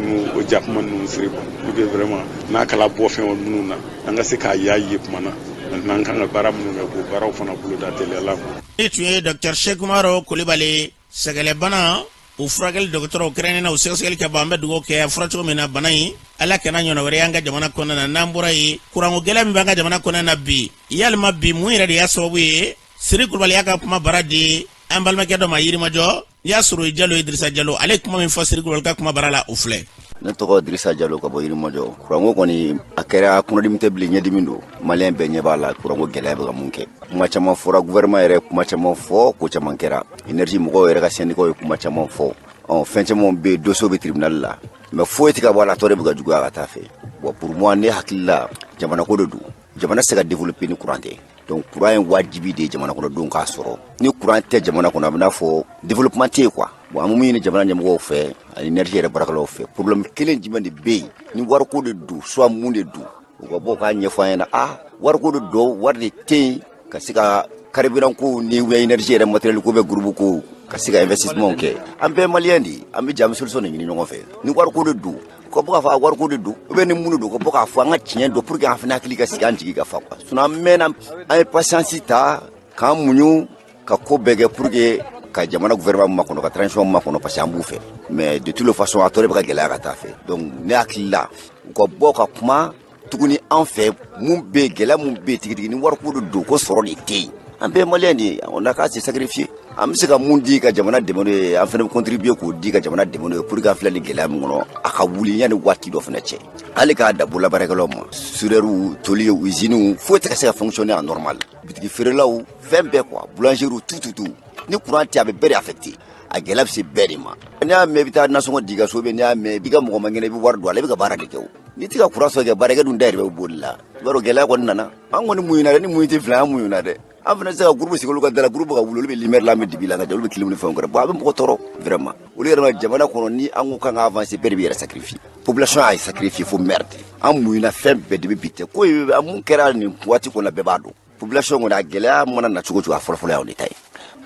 n'o o jakuma ninnu siri quoi, pour que vraiment n'a kɛla bɔ fɛn minnu na, an ka se k'a y'a ye kuma na. Maintenant, an kan ka baara minnu kɛ, k'o baaraw fana boloda teliya la quoi.
E tun ye Dr Sekumaro Kulibali, sɛgɛlɛbana o furakɛli dɔgɔtɔrɔw kɛrɛnkɛrɛnnen na, o sɛgɛsɛgɛli ka ban. An bɛ dugawu kɛ a fura cogo min na, bana in, Ala kana ɲɔgɔn wɛrɛ y'an ka jamana kɔnɔna na. N'an bɔra yen, kuranko gɛlɛn min b'an ka jamana kɔnɔna na bi, yalima bi mun yɛrɛ de y'a sababu ye? Siri Kulubali y'a ka kuma bara di an balimakɛ dɔ ma Yirimajɔ. N'i y'a sɔrɔ o ye Jalo ye, Dirisa Jalo, ale ye kuma min fɔ Siri Kulubali ka kuma bara la, o filɛ.
Ne tɔgɔ Dirisa Jalo ka bɔ Yirimajɔ. Kuranko kɔni, a kɛra kɔnɔdimi tɛ bilen, ɲɛdimi don. Maliyɛn bɛɛ ɲɛ b'a la, kuranko gɛlɛya bɛ ka mun kɛ. Kuma caman fɔra, gouvernement yɛrɛ kuma caman fɔ, ko caman kɛra, énergie mɔgɔw yɛrɛ ka syndicat ye kuma caman fɔ. Ɔ fɛn caman bɛ yen, dossier bɛ tribunal la, mais foyi tɛ ka bɔ a la, tɔ de bɛ ka juguya ka taa fɛ. Bon, pour moi, ne hakili la, jamana ko de don. Jamana tɛ se ka développer ni courant tɛ. Donc courant ye wajibi de ye jamana kɔnɔdenw k'a sɔrɔ. Ni courant tɛ jamana kɔnɔ, a bɛ n'a fɔ développement tɛ yen quoi. Bon, an bɛ mun ɲini jamana ɲɛmɔgɔw fɛ ani énergie yɛrɛ baarakɛlaw fɛ? Problème kelen jumɛn de bɛ yen? Ni wariko de don, soit mun de don, u ka bɔ k'a ɲɛfɔ an ɲɛna. Ah, wariko de don, wari de tɛ yen ka se ka carburant ko ni énergie yɛrɛ matériel ko bɛ groupe ko ka se ka investissement kɛ. An bɛɛ maliyɛn de ye, an bɛ jɛ, an bɛ solution de ɲini ɲɔgɔn fɛ. Ni wariko de don, ka bɔ k'a fɔ a wariko de don, ou bien ni mun de don, ka bɔ k'a fɔ, an ka tiɲɛ dɔn, pour que an fana hakili ka sigi, an jigi ka fa quoi. Sinon an mɛnna, an ye patience ta k'an muɲu ka ko bɛɛ kɛ pour que ka jamana gouvernement makɔnɔ, ka transition makɔnɔ, parce que an b'u fɛ. Mais de toutes les façons, a tɔ de bɛ ka gɛlɛya ka taa fɛ. Donc ne hakili la, u ka bɔ ka kuma tuguni an fɛ, mun bɛ yen, gɛlɛya mun bɛ yen tigitigi? Ni wariko de don, ko sɔrɔ de tɛ yen, an bɛɛ maliyɛn de ye, on a qu'à se sacrifier. An bɛ se ka mun di ka jamana dɛmɛ n'o ye, an fana bɛ contribuer k'o di ka jamana dɛmɛ n'o ye, pour que an filɛ nin gɛlɛya min kɔnɔ, a ka wuli yanni waati dɔ fana cɛ. Hali k'a da bololabaarakɛlaw ma, soudeurs, tôliers, usines, foyi tɛ ka se ka fonctionner en normal, bitigi feerelaw, fɛn bɛɛ quoi, boulangerie, tout tout tout. Ni courant tɛ, a bɛ bɛɛ de affecté, a gɛlɛya bɛ se bɛɛ de ma. N'i y'a mɛn i bɛ taa nasɔngɔ di i ka so bɛ, n'i y'a mɛn i b'i ka mɔgɔ man kɛnɛ, i bɛ wari don a la, i bɛ ka baara de kɛ. O n'i tɛ ka courant sɔrɔ kɛ baarakɛ dun, da yɛrɛ bɛ boli la. I b'a dɔn, gɛlɛya kɔni nana. An kɔni muɲuna dɛ, ni muɲu tɛ fila, an muɲuna dɛ. An fana tɛ se ka groupe sigi olu ka da la, groupe ka wuli, olu bɛ lumière la, an bɛ dibi la, ka olu bɛ clim ni fɛnw kɛra. Bon, a bɛ mɔgɔ tɔɔrɔ vraiment. Olu yɛrɛ ma jamana kɔnɔ, ni an ko k'an ka avancer, bɛɛ de bɛ yɛrɛ sacrifier. Population y'a sacrifier fo merde. An muɲuna fɛn bɛɛ de bɛ bi tɛ ko ye. Mun kɛra nin waati kɔnɔ, bɛɛ b'a dɔn. Population kɔni, a gɛlɛya mana na cogo cogo, a fɔlɔfɔlɔ y'anw de ta ye.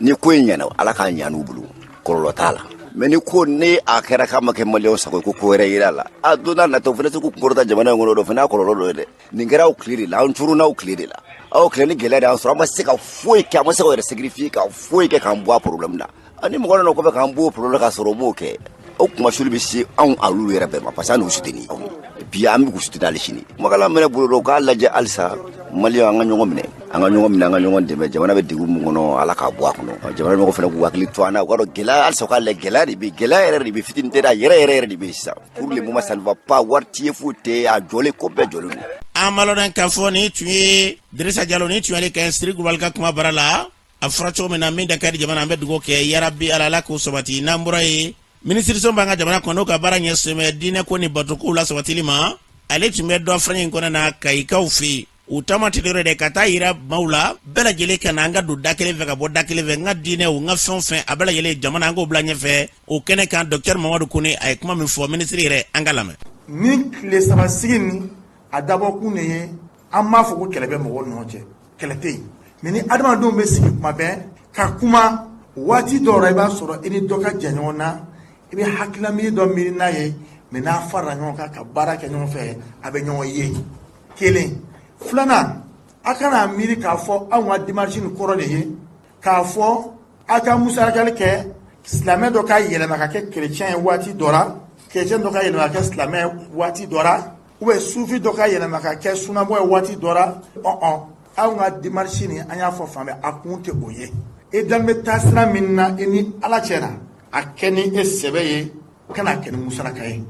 Ni ko in ɲɛna, Ala k'a ɲɛ n'u bolo, kɔlɔlɔ t'a la. Mais ni ko ne a kɛra k'a ma kɛ maliyɛnw sago ye, ko ko wɛrɛ yira la, a don n'a nataw fana se k'u kunkɔrɔta jamana in kɔnɔ, dɔ fana y'a kɔlɔlɔ dɔ ye dɛ. Nin kɛra aw tile de la, an curunna aw tile de la. Aw tile ni gɛlɛya de y'an sɔrɔ, an ma se ka foyi kɛ, an ma se ka yɛrɛ sacrifier ka foyi kɛ k'an bɔ a problème na. Ani mɔgɔ nana kɔfɛ k'an bɔ o problème ka sɔrɔ o m'o kɛ, o kumasuli bɛ se anw olu yɛrɛ bɛɛ ma, parce que an n'u soutenir bi, an bɛ k'u soutenir hali sini. Kumakala minɛ bolo dɔn, k'a lajɛ halisa maliyɛn, an ka ɲɔgɔn minɛ, an ka ɲɔgɔn minɛ, an ka ɲɔgɔn dɛmɛ. Jamana bɛ degun min kɔnɔ, Ala k'a bɔ a kɔnɔ. Jamana ɲɛmɔgɔ fana k'u hakili to an na, u k'a dɔn gɛlɛya halisa, u k'a lajɛ, gɛlɛya de bɛ, gɛlɛya yɛrɛ de bɛ, fitinin tɛ dɛ, a yɛrɛ yɛrɛ yɛrɛ de bɛ sisan. Pour le moment, ça ne va pas, wari tɛ ye, foyi tɛ, a jɔlen, ko bɛɛ jɔlen don.
An b'a lɔn k'a fɔ nin tun ye Dirisa Jalo, nin tun y'ale ka Siri Kulubali ka kuma bara la. A fɔra cogo min na, min da ka di jamana, an bɛ dugawu kɛ yarabi Ala, Ala k'o sabati. N'an bɔra yen, minisiriso b'an ka jamana kɔnɔ, n'o ka baara ɲɛsinnen bɛ diinɛ ko ni batokow la sabatili ma, ale tun bɛ dɔ fana in kɔnɔ na Kayikaw fɛ yen. U taama tɛ dɔwɛrɛ dɛ, ka taa yira maaw la bɛɛ lajɛlen ka na, an ka don da kelen fɛ ka bɔ da kelen fɛ, n ka diinɛ o, n ka fɛn o fɛn, a bɛɛ lajɛlen jamana, an k'o bila ɲɛfɛ. O kɛnɛ kan, docteur Mamadu Kone, a ye kuma min fɔ, minisiri yɛrɛ, an ka lamɛn.
Ni tile saba sigi nin, a dabɔkun de ye, an m'a fɔ ko kɛlɛ bɛ mɔgɔw ni ɲɔgɔn cɛ, kɛlɛ tɛ yen. Mais ni adamadenw bɛ sigi kuma bɛɛ ka kuma, waati dɔw la i b'a sɔrɔ i ni dɔ ka jan ɲɔgɔn na, i bɛ hakilina miiri dɔ miiri n'a ye, mais n'a farala ɲɔgɔn kan ka baara kɛ ɲɔgɔn fɛ, a bɛ ɲɔgɔn ye. Kelen filanan, a kana miiri k'a fɔ anw ka démarche nin kɔrɔ de ye k'a fɔ a ka musalakali kɛ, silamɛ dɔ ka yɛlɛma ka kɛ kerecɛn ye waati dɔ la, kerecɛn dɔ ka yɛlɛma ka kɛ silamɛ ye waati dɔ la, ou bien sufi dɔ ka yɛlɛma ka kɛ sunamɔgɔ ye waati dɔ la. Ɔn, anw ka démarche nin, an y'a fɔ fan bɛɛ, a kun tɛ o ye. E dan bɛ taa sira min na e ni Ala cɛ la, a kɛ ni e sɛbɛ ye, kana kɛ ni musalaka ye,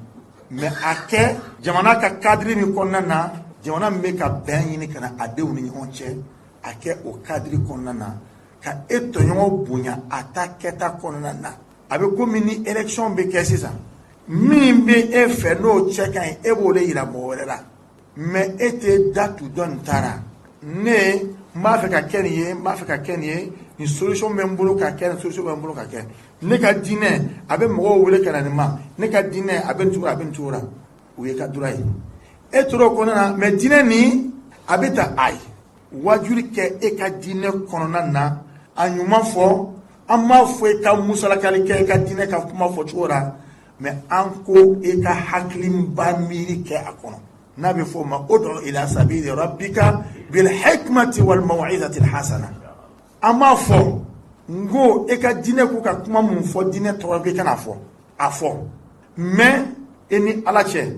mais a kɛ jamana ka cadre min kɔnɔna na, jamana min bɛ ka bɛn ɲini ka na a denw ni ɲɔgɔn cɛ, a kɛ o cadre kɔnɔna na, ka e tɔɲɔgɔn bonya a ta kɛta kɔnɔna na. A bɛ komi ni élection bɛ kɛ sisan, min bɛ e fɛ n'o cɛ ka ɲi, e b'o de yira mɔgɔ wɛrɛ la, mais e tɛ da tu dɔ nin taara ne n b'a fɛ ka kɛ nin ye, n b'a fɛ ka kɛ nin ye, nin solution bɛ n bolo ka kɛ, nin solution bɛ n bolo ka kɛ. Ne ka diinɛ a bɛ mɔgɔw wele ka na nin ma, ne ka diinɛ a bɛ nin cogo la, a bɛ nin cogo la, o ye ka droit ye. E tora o kɔnɔna na, mais diinɛ nin a bɛ ta, ayi, wajuli kɛ e ka diinɛ kɔnɔna na, a ɲuman fɔ. An m'a fɔ e ka musalakali kɛ e ka diinɛ ka kuma fɔ cogo la, mais an ko e ka hakiliba miiri kɛ a kɔnɔ, n'a bɛ fɔ o ma ud'u ila sabili rabbika bil hikmati wal maw'izati al hasana. An m'a fɔ n ko e ka diinɛ ko ka kuma mun fɔ diinɛ tɔgɔ k'i kana fɔ, a fɔ, mais e ni Ala cɛ,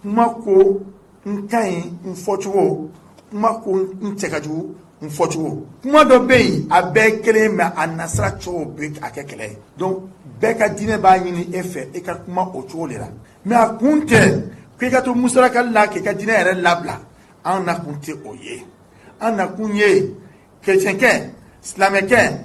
kuma ko n ka ɲi n fɔcogo, kuma ko n cɛ ka jugu n fɔcogo. Kuma dɔ bɛ yen, a bɛɛ ye kelen, mais a nasira cogo bɛ a kɛ kɛlɛ ye. Donc bɛɛ ka diinɛ b'a ɲini e fɛ e ka kuma o cogo de la, mais a kun tɛ k'i ka to musalakali la k'i ka diinɛ yɛrɛ labila. An nakun tɛ o ye. An nakun ye kerecɛnkɛ, silamɛkɛ,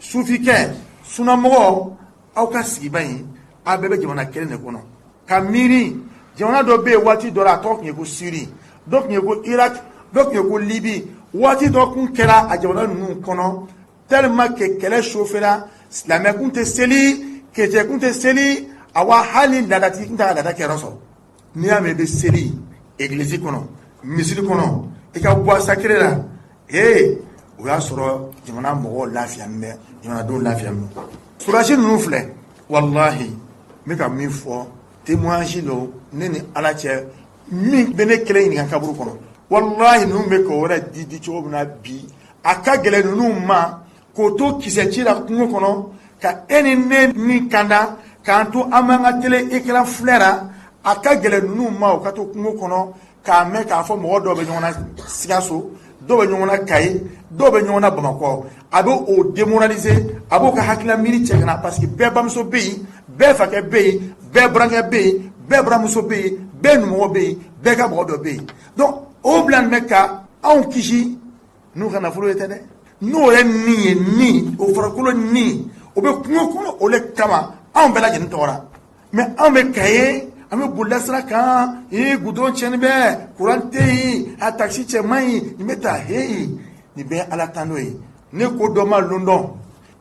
sufikɛ, sunamɔgɔ, aw ka sigiba in, aw bɛɛ bɛ jamana kelen de kɔnɔ. Ka miiri jamana dɔ bɛ yen, waati dɔ la a tɔgɔ tun ye ko Siri, dɔ tun ye ko Irak, dɔ tun ye ko Libi. Waati dɔ tun kɛra a jamana ninnu kɔnɔ, tellement que kɛlɛ chauffera, silamɛ tun tɛ seli, kerecɛn tun tɛ seli, awa hali laadatigi tun t'a ka laada kɛyɔrɔ sɔrɔ. N'i y'a mɛn i bɛ seli egilizi kɔnɔ, misiri kɔnɔ, i ka bois sacré la, ee, o y'a sɔrɔ jamana mɔgɔw lafiyalen bɛ, jamanadenw lafiyalen bɛ. Sɔrɔdasi ninnu filɛ, walahi, n bɛ ka min fɔ, témoignage don ne ni Ala cɛ, min bɛ ne kelen ɲininka kaburu kɔnɔ. Walahi, ninnu bɛ k'o yɛrɛ di di cogo min na bi, a ka gɛlɛn ninnu ma k'o to kisɛ ci la kungo kɔnɔ ka e ni ne ni kanda k'an to an b'an ka télé écran filɛ la. A ka gɛlɛn ninnu ma o ka to kungo kɔnɔ k'a mɛn k'a fɔ mɔgɔ dɔw bɛ ɲɔgɔn na Sikaso, dɔw bɛ ɲɔgɔn na Kayi, dɔw bɛ ɲɔgɔn na Bamakɔ. A bɛ o démoraliser, a b'o ka hakilina miiri cɛ ka na, parce que bɛɛ bamuso bɛ yen, bɛɛ fakɛ bɛ yen, bɛɛ burankɛ bɛ yen, bɛɛ buramuso bɛ yen, bɛɛ nimɔgɔ bɛ yen, bɛɛ ka mɔgɔ dɔ bɛ yen. Donc o bila nin bɛ ka anw kisi n'u ka nafolo ye tɛ dɛ, n'o yɛrɛ ni ye ni o farikolo ni o bɛ kungo kɔnɔ, o le kama anw bɛɛ lajɛlen tɔgɔra. Mais anw bɛ Kaye, an bɛ bolila sira kan, ee, goudron tiɲɛni bɛ, courant tɛ yen, a taxi cɛ man ɲi, nin bɛ taa heyi. Nin bɛɛ ye Ala tando ye. Ne ko dɔ ma lon dɔn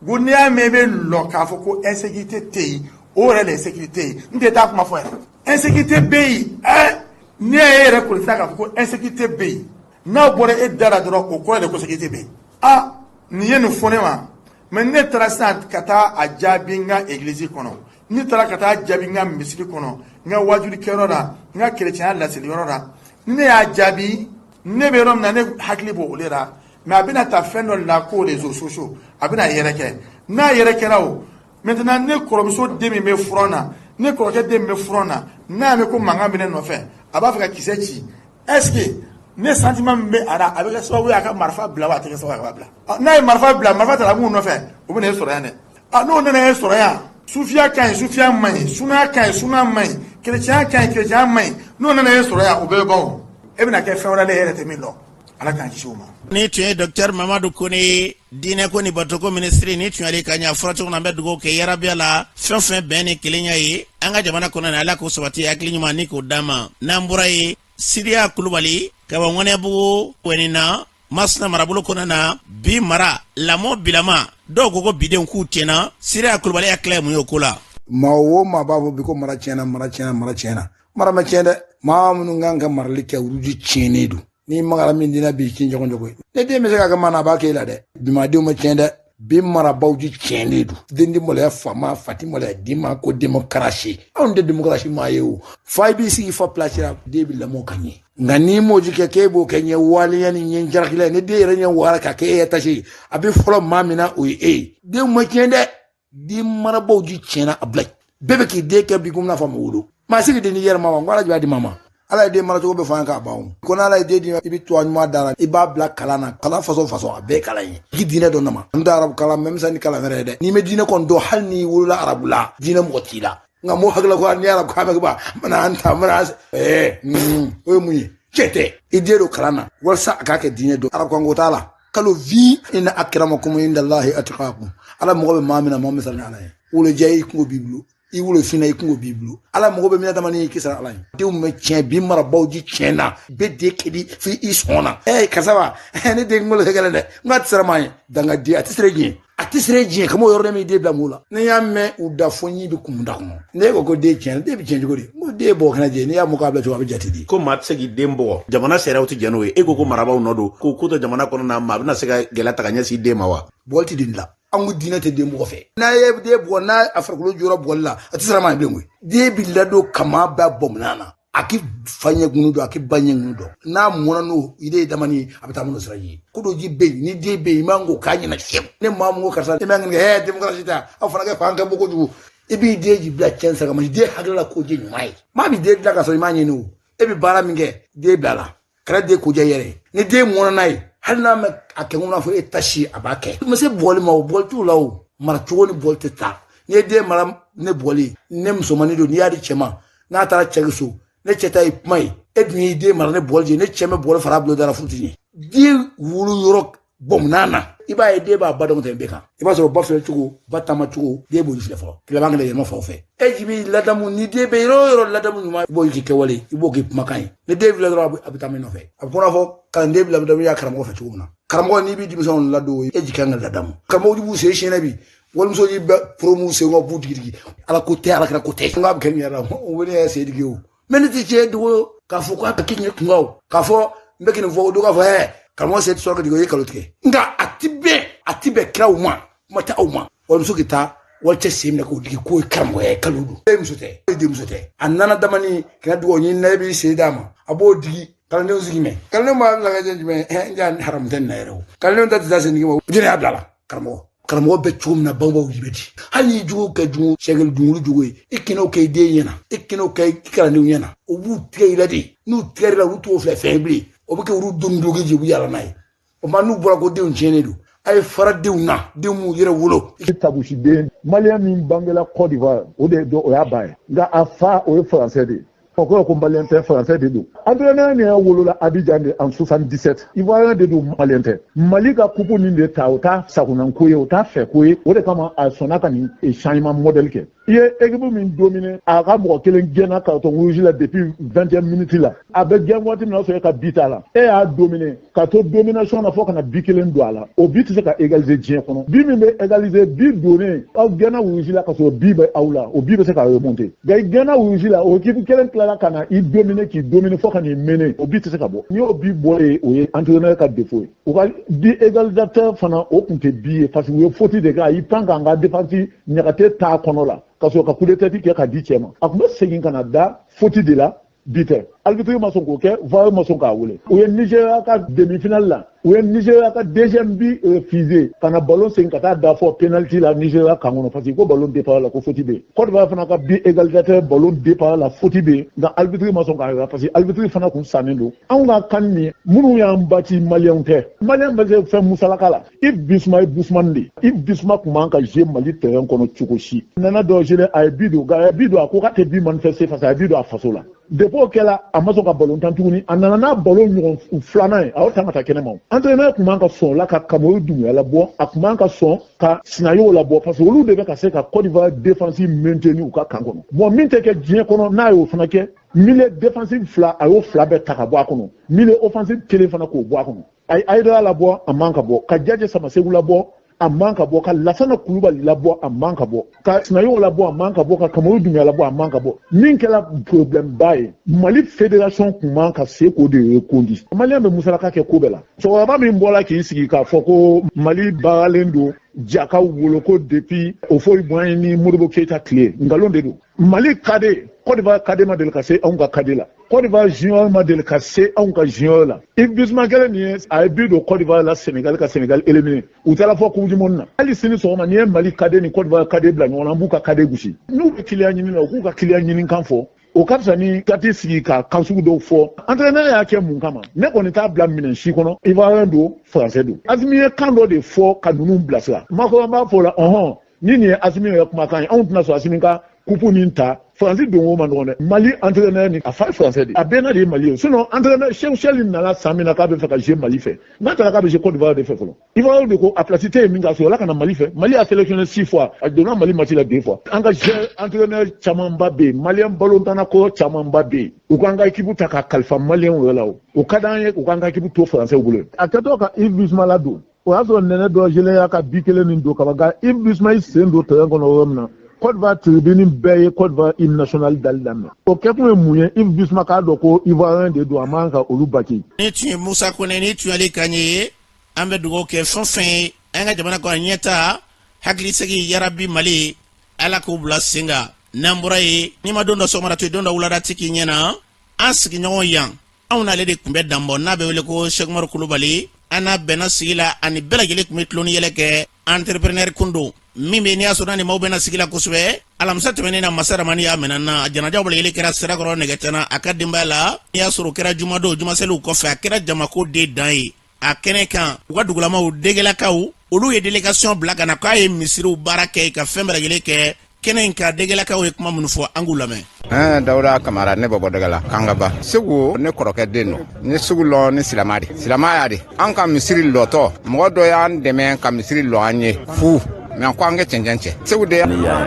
ko n'i y'a mɛn i bɛ lɔ k'a fɔ ko insécurité tɛ yen, o yɛrɛ de insécurité ye. N tɛ taa kuma fɔ yɛrɛ, insécurité bɛ yen. Ɛ, n'i y'a ye yɛrɛ kɔni k'a fɔ ko insécurité bɛ yen, n'a bɔra e da la dɔrɔn, o kɔrɔ de ko sécurité bɛ yen. A nin ye nin fɔ ne ma, mais ne taara sisan ka taa a jaabi n ka église kɔnɔ. Ne taara ka taa jaabi n ka misiri kɔnɔ, n ka wajulikɛyɔrɔ la, n ka kerecɛnya laseliyɔrɔ la. Ni ne y'a jaabi, ne bɛ yɔrɔ min na, ne hakili b'o de la. Mais a bɛna taa fɛn dɔ la ko réseaux sociaux, a bɛna yɛrɛkɛ. N'a yɛrɛkɛra o, maintenant ne kɔrɔmuso den min bɛ front na, ne kɔrɔkɛ den min bɛ front na, n'a y'a mɛn ko mankan bɛ ne nɔfɛ, a b'a fɛ ka kisɛ ci. Est ce que ne sentiment min bɛ a la, a bɛ kɛ sababu ye a ka marifa bila wa, a tɛ kɛ sababu ye a ka bila? N'a ye marifa bila, marifa taara mun nɔfɛ, o bɛ na e sɔrɔ yan dɛ. N'o nana e sɔrɔ yan, sufiya ka ɲi, sufiya man ɲi, sunaya ka ɲi, suna man ɲi, kerecɛnya ka ɲi, kerecɛnya man ɲi, n'o nana e sɔrɔ yan, o bɛɛ bɛ ban. O e bɛna kɛ fɛn wɛrɛ la, e yɛrɛ tɛ min dɔn. Ala k'an kisi o ma.
Ni tun ye Docteur Mamadu Kone ye, diinɛko ni batoko minisiri. Ni tun y'ale ka ɲa fɔra cogo min na, an bɛ dugawu kɛ yarabiya la, fɛn fɛn bɛn ni kelenya ye an ka jamana kɔnɔ na, Ala k'o sabati, hakili ɲuman ni k'o d'an ma. N'an bɔra ye, Siriya Kulubali ka bɔ Ŋɔnɛbugu wɛnina Masina marabolo kɔnɔ na, bi mara lamɔ bilama, dɔw ko ko bidenw k'u tiɲɛna. Siriya Kulubali hakilila ye mun ye o ko la?
Maa o maa b'a fɔ bi ko mara tiɲɛna, mara tiɲɛna, mara tiɲɛna, mara ma tiɲɛ dɛ. Maa minnu kan ka marali kɛ, olu de tiɲɛnen don. N'i magara min den na bi, k'i ɲɔgɔn jogo ye. Ne den bɛ se ka kɛ maa na, a b'a k'e la dɛ. Bimadenw ma tiɲɛ dɛ, bi marabaw ji tiɲɛnen don. Den tɛ maloya fa ma, fa tɛ maloya den ma. Ko demokarasi, anw tɛ demokarasi maa ye. O fa, i b'i sigi fa pilasi la, den bɛ lamɔ ka ɲɛ. Nka n'i m'o ji kɛ k'e b'o kɛ ɲɛ waleya ni ɲɛ jarakila ye, ni den yɛrɛ ɲɛ wara ka kɛ e yɛrɛ tasi ye, a bɛ fɔlɔ maa min na, o ye e ye. Denw ma tiɲɛ dɛ, den marabaw ji tiɲɛna. A bila bɛɛ bɛ k'i den kɛ bi komi n'a fɔ ma wolo. Maa si k'i den di yɛrɛ ma wa? N ko Ala b'a di maa ma. Ala ye den maracogo bɛɛ fɔ an ye k'a ban. O ko n'Ala ye den di ma, i bɛ tuwa ɲuman da la, i b'a bila kalan na. Kalan fasɔn fasɔn, a bɛɛ ye kalan ye. I diinɛ dɔn nama n tɛ arabu kalan mɛ misali ni kalan wɛrɛ ye dɛ. N'i ma diinɛ kɔni dɔn, hali n'i wolola arabu la, diinɛ mɔgɔ t'i la. Nka mɔgɔ hakili ko ni arabu kan bɛ ba mana an ta mana o ye mun ye? Cɛ tɛ i den don kalan na walasa a k'a kɛ diinɛ dɔn. Arabu kan ko t'a la. Kalo vi inna akramakum indallahi atqakum. Ala mago bɛ maa min na, maa min siran Ala ye. Wolojɛ, i kungo b'i bolo. I wolo finna, i kungo b'i bolo. Ala mago bɛ min na damani, i kisara Ala ye. Denw bɛ tiɲɛ bi, marabaw ji tiɲɛ na bɛɛ den kedi f'i i sɔn na. Karisa wa, ne den kunkolo tɛ gɛlɛn dɛ. N ko a tɛ siran maa ye. Dangaden, a tɛ siran diɲɛ, a tɛ siran diɲɛ. Kama o yɔrɔ min den bila mun la, n'i y'a mɛn u da fo ɲi bɛ kumu da kɔnɔ. Ne ko ko den tiɲɛ, den bɛ tiɲɛ cogo di? N ko den ye bɔgɔ kɛnɛ jɛ, n'i y'a mɔ k'a bila cogo, a bɛ jate di.
Ko maa tɛ se k'i den bugɔ, jamana sariyaw tɛ jɛn n'o ye. E ko ko marabaaw nɔ don, ko ko to jamana kɔnɔ na, maa bɛna se ka gɛlɛya ta ka ɲɛsin den ma wa?
Bugɔli tɛ den la. An ko diinɛ tɛ den bugɔ fɛ. N'a ye den bugɔ, n'a a farikolo jɔra bugɔli la, a tɛ siran maa ye bilen koyi. Den bɛ ladon kama bɛɛ bɔmina na, a k'i fa ɲɛ gunu dɔn, a k'i ba ɲɛ gunu dɔn. N'a mɔna n'o ide ye damani ye, a bɛ taa minnu sira ye. Ko dɔ ji bɛ yen, ni den bɛ yen, i man k'o k'a ɲɛna fiyewu. Ne maa mun ko karisa, e man kɛ démocratie ta, aw fana kɛ fan kɛ bɔ kojugu. I b'i den ji bila tiɲɛ sira kan, den hakili la ko je ɲuman ye. Maa b'i den dilan ka sɔrɔ i m'a ɲini o. E bɛ baara min kɛ, den bila la, kana den ko diya i yɛrɛ ye. Ni den mɔna n'a ye, hali n'a ma a kɛ n'a fɔ e ta si, a b'a kɛ. I ma se bugɔli ma o, bugɔli t'u la o. Mara cogo ni bugɔli tɛ taa. N'i ye den mara ne bugɔli, ne musomannin don, n'i y'a di cɛ ma, n'a taara cɛ so, ne cɛ ta ye kuma ye. E dun y'i den mara ne bugɔli je, ne cɛ bɛ bugɔli fara bolo dara, furu ti ɲɛ. Den wolo yɔrɔ bɔnna na, i b'a ye den b'a ba dɔn tɛmɛ bɛɛ kan. I b'a sɔrɔ ba filɛ cogo, ba taama cogo, den b'olu filɛ fɔlɔ. Tilema kɛnɛ yɛlɛma faw fɛ, e ji b'i ladamu. Ni den bɛ yɔrɔ o yɔrɔ ladamu ɲuman, i b'o k'i kɛwale, i b'o k'i kumakan ye. Ni den filɛ dɔrɔn, a bɛ taa min nɔfɛ. A bɛ kɔnɔ fɔ kalanden bɛ ladamu y'a karamɔgɔ fɛ cogo min na. Karamɔgɔ, n'i b'i denmisɛnw ladon, e ji kan ka ladamu. Karamɔgɔ b'u sen siɲɛ bi, walimuso ji bɛ poromu sen kɔ, b'u digi digi. Ala ko tɛ, ala kira ko tɛ. N k'a bɛ kɛ nin yɛrɛ la, o bɛ ne yɛrɛ sen digi o. Mɛ ne tɛ tiɲɛ dogo k'a fɔ k'a bɛ kɛ ɲɛ kunkan o, k'a fɔ n bɛ nin fɔ o don, k'a fɔ karamɔgɔ sen tɛ sɔrɔ ka digi, o ye kalo tigɛ. Nka a ti bɛn, a ti bɛn kiraw ma, kuma tɛ aw ma. Walimuso k'i taa walicɛ sen minɛ k'o digi k'o ye karamɔgɔya ye, kalo don. E muso tɛ, e denmuso tɛ. A nana damani kɛnɛ dugawu ɲini na, e b'i sen d'a ma, a b'o digi. Kalandenw sigi mɛ, kalandenw b'a bila ka jɛ jumɛn? N ja haramu tɛ nin na yɛrɛ o. Kalandenw ta tɛ taa sen digi ma, jɛnɛ y'a bila la. Karamɔgɔ bɛ cogo min na, bangebaaw bɛ di. Hali n'i jugu kɛ jugu sɛgɛli dunguru jugu ye, i kan'o kɛ i den ɲɛna, i kan'o kɛ i kalandenw ɲɛna. O b'u tigɛ i la de. N'u tigɛr'i la, olu t'o filɛ fɛn ye bilen. O bɛ kɛ olu don duloki ji, u bɛ yaala n'a ye. O ma n'u bɔra ko denw tiɲɛnen don, a ye fara denw na, denw m'u yɛrɛ wolo.
Tabusiden maliyɛn min bangela Côte d'Ivoire, o de o y'a ba ye, nka a fa o ye français de ye. O kɔrɔ ko maliyɛn tɛ, français de don. Entraîneur nin yɛrɛ wolola Abidjan de en 77, ivoirien de don, maliyɛn tɛ. Mali ka coupe nin de ta, o t'a sagonanko ye, o t'a fɛ ko ye. O de kama a sɔnna ka nin changement modèle kɛ. I ye équipe min dominer, a ka mɔgɔ kelen gɛnna carton rouge la depuis 20e minute la. A bɛ gɛn waati min na, o sɔrɔ e ka but t'a la. E y'a dominer ka to domination na fo ka na but kelen don a la. O but tɛ se ka égaliser diɲɛ kɔnɔ. But min bɛ égaliser, but donnen aw gɛnna rouge la ka sɔrɔ but bɛ aw la, o but bɛ se ka remonter. Nka i gɛnna rouge la, o équipe kelen tila. tilala ka na i dominer, k'i dominer fo ka n'i mener, o but tɛ se ka bɔ. N'i y'o but bɔ yen, o ye entraîneur ka défaut ye. U ka but égalisateur fana, o tun tɛ but ye, parce que u ye faute de kɛ. A y'i pan k'an ka défense Ɲagate t'a kɔnɔ la ka sɔrɔ ka coup de tête kɛ ka di cɛ ma. A tun bɛ segin ka na da faute de la, but tɛ. Arbitre ma sɔn k'o kɛ, VAR ma sɔn k'a wele. U ye Nigeria ka demi-finale la, u ye Nigeria ka deuxième but refusé ka na ballon segin ka taa da fɔ penalty la Nigeria kan kɔnɔ, parce que ko ballon départ la, ko faute bɛ yen. Côte d'Ivoire fana ka but égalisateur, ballon départ la, faute bɛ yen, nka arbitre ma sɔn k'a yira, parce que arbitre fana kun sannen don. Anw ka kan nin, minnu y'an bati, maliyɛnw tɛ. Maliyɛn bɛ se fɛn musalaka la. Yves Bissouma ye Bissouma de ye. Yves Bissouma tun man ka jouer Mali terrain kɔnɔ cogo si. Nana Dorgelès, a ye but don, nka a ye but don, a ko k'a tɛ but manifester parce que a ye but don a faso la. Depuis o kɛla, a ma sɔn ka ballon tan tuguni. A nana n'a ballon ɲɔgɔn filanan ye, a y'o tan ka taa kɛnɛma. Entraîneur tun man ka sɔn o la ka Kamory Doumbouya labɔ, a tun man ka sɔn ka Sinayogo labɔ, parce que olu de bɛ ka se ka Côte d'Ivoire défense maintenir u ka camp kɔnɔ. Bon, min tɛ kɛ diɲɛ kɔnɔ, n'a y'o fana kɛ, milieu défensif fila, a y'o fila bɛɛ ta ka bɔ a kɔnɔ, milieu offensif kelen fana k'o bɔ a kɔnɔ. A ye Hayidara labɔ, a man ka bɔ, ka Jaje Samasegu labɔ, a man ka bɔ, ka Lasana Kulubali labɔ, a man ka bɔ, ka Sinayogo labɔ, a man ka bɔ, ka Kamory Doumbouya labɔ, a man ka bɔ. Min kɛra problème ba ye, Mali fédération tun man ka se k'o de rekondi. Maliyɛn bɛ musalaka kɛ ko bɛɛ la. Cɛkɔrɔba min bɔra k'i sigi k'a fɔ ko Mali baaralen don jakaw bolo ko depuis Houphouët-Boigny ni Modibo Keyita tile, nkalon de don. Mali cadet, Côte d'Ivoire cadet ma deli ka se anw ka cadet la, Côte d'Ivoire junior ma deli ka se anw ka junior la. Yves Bissouma kɛlen nin ye, a ye but don Côte d'Ivoire la, Sénégal ka Sénégal éliminé, u taara fɔ coupe du monde na. Hali sini sɔgɔma, n'i ye Mali cadet ni Côte d'Ivoire cadet bila ɲɔgɔn na, an b'u ka cadet gosi. N'u bɛ client ɲini na, u k'u ka client ɲini kan fɔ, o ka fisa ni ka t'i sigi ka kan sugu dɔw fɔ. Entraîneur y'a kɛ mun kama? Ne kɔni t'a bila minɛn si kɔnɔ. Ivoirien don, français don, Asimi ye kan dɔ de fɔ ka ninnu bilasira. Macron b'a fɔ o la, ɔhɔn, ni nin ye Asimi yɛrɛ kumakan ye, anw tɛna sɔn Asimi ka coupe nin ta. Faransi don o ma nɔgɔn dɛ. Mali entraîneur ni a fa ye français de, a bɛɛ n'a de ye Mali ye. Sinon entraîneur Cheikhou Cheli nana san min na k'a bɛ fɛ ka jouer Mali fɛ, n'a taara k'a bɛ jouer Côte d'Ivoire de fɛ fɔlɔ, Ivoire de ko a place tɛ yen min ka sɔrɔ la ka na Mali fɛ. Mali a sélectionné six fois, a donna Mali match la deux fois. An ka jeune entraîneur camanba bɛ yen, maliyɛn balontanna kɔrɔ camanba bɛ yen. U k'an ka équipe ta k'a kalifa maliyɛnw yɛrɛ la, o o ka d'an ye. U k'an ka équipe to français bolo. A kɛtɔ ka Yves Bissouma ladon, o y'a sɔrɔ Nɛnɛ Dorgelès y'a ka but kelen min don kaban, nka Yves Bissouma y'i sen don terrain kɔnɔ yɔrɔ min na, Côte d'Ivoire tribune bɛɛ ye Côte d'Ivoire hymne national dali daminɛ. O kɛkun ye mun ye? Yves Bissouma k'a dɔn ko Ivoirien de don, a man ka olu bati.
Ni tun ye Musa Kone, ni tun y'ale kan ye. An bɛ dugawu kɛ fɛn fɛn ye an ka jamana kɔnɔ ɲɛta, hakilisegi yarabi. Mali, Ala k'u bila sen kan. N'an bɔra yen, n'i ma don dɔ sɔgɔmada to yen, don dɔ wulada ti k'i ɲɛna. An sigiɲɔgɔn yan, anw n'ale de tun bɛ danbɔ, n'a bɛ wele ko Sɛkumaru Kulubali. An n'a bɛnna sigi la, ani bɛɛ lajɛlen tun bɛ tulon ni yɛlɛ kɛ. Entrepreneur kun don min bɛ, n'i y'a sɔrɔ n'a ni maaw bɛna sigi la kosɛbɛ. Alamisa tɛmɛnen na, masa Ramani y'a minɛ na, janajaw bɛɛ lajɛlen kɛra Sirakɔrɔ Nɛgɛtana a ka denbaya la. N'i y'a sɔrɔ o kɛra jumadon, jumaseliw kɔfɛ, a kɛra jamako de dan ye a kɛnɛ kan. U ka dugulamaw, Degelakaw, olu ye délégation bila ka na k'a ye misiriw baara kɛ, ka fɛn bɛɛ lajɛlen kɛ kɛnɛ in kan. Degelakaw ye kuma minnu fɔ, an k'u lamɛn.
Dawuda Kamara, ne bɛ bɔ Dɛgɛla Kangaba. Segu ne kɔrɔkɛ den don. Ni sugu lɔ ni silama de, silamaya de. An ka misiri lɔtɔ, mɔgɔ dɔ y'an dɛmɛ ka misiri lɔ an ye fu mɛ, ko an kɛ cɛncɛn cɛ Segu de.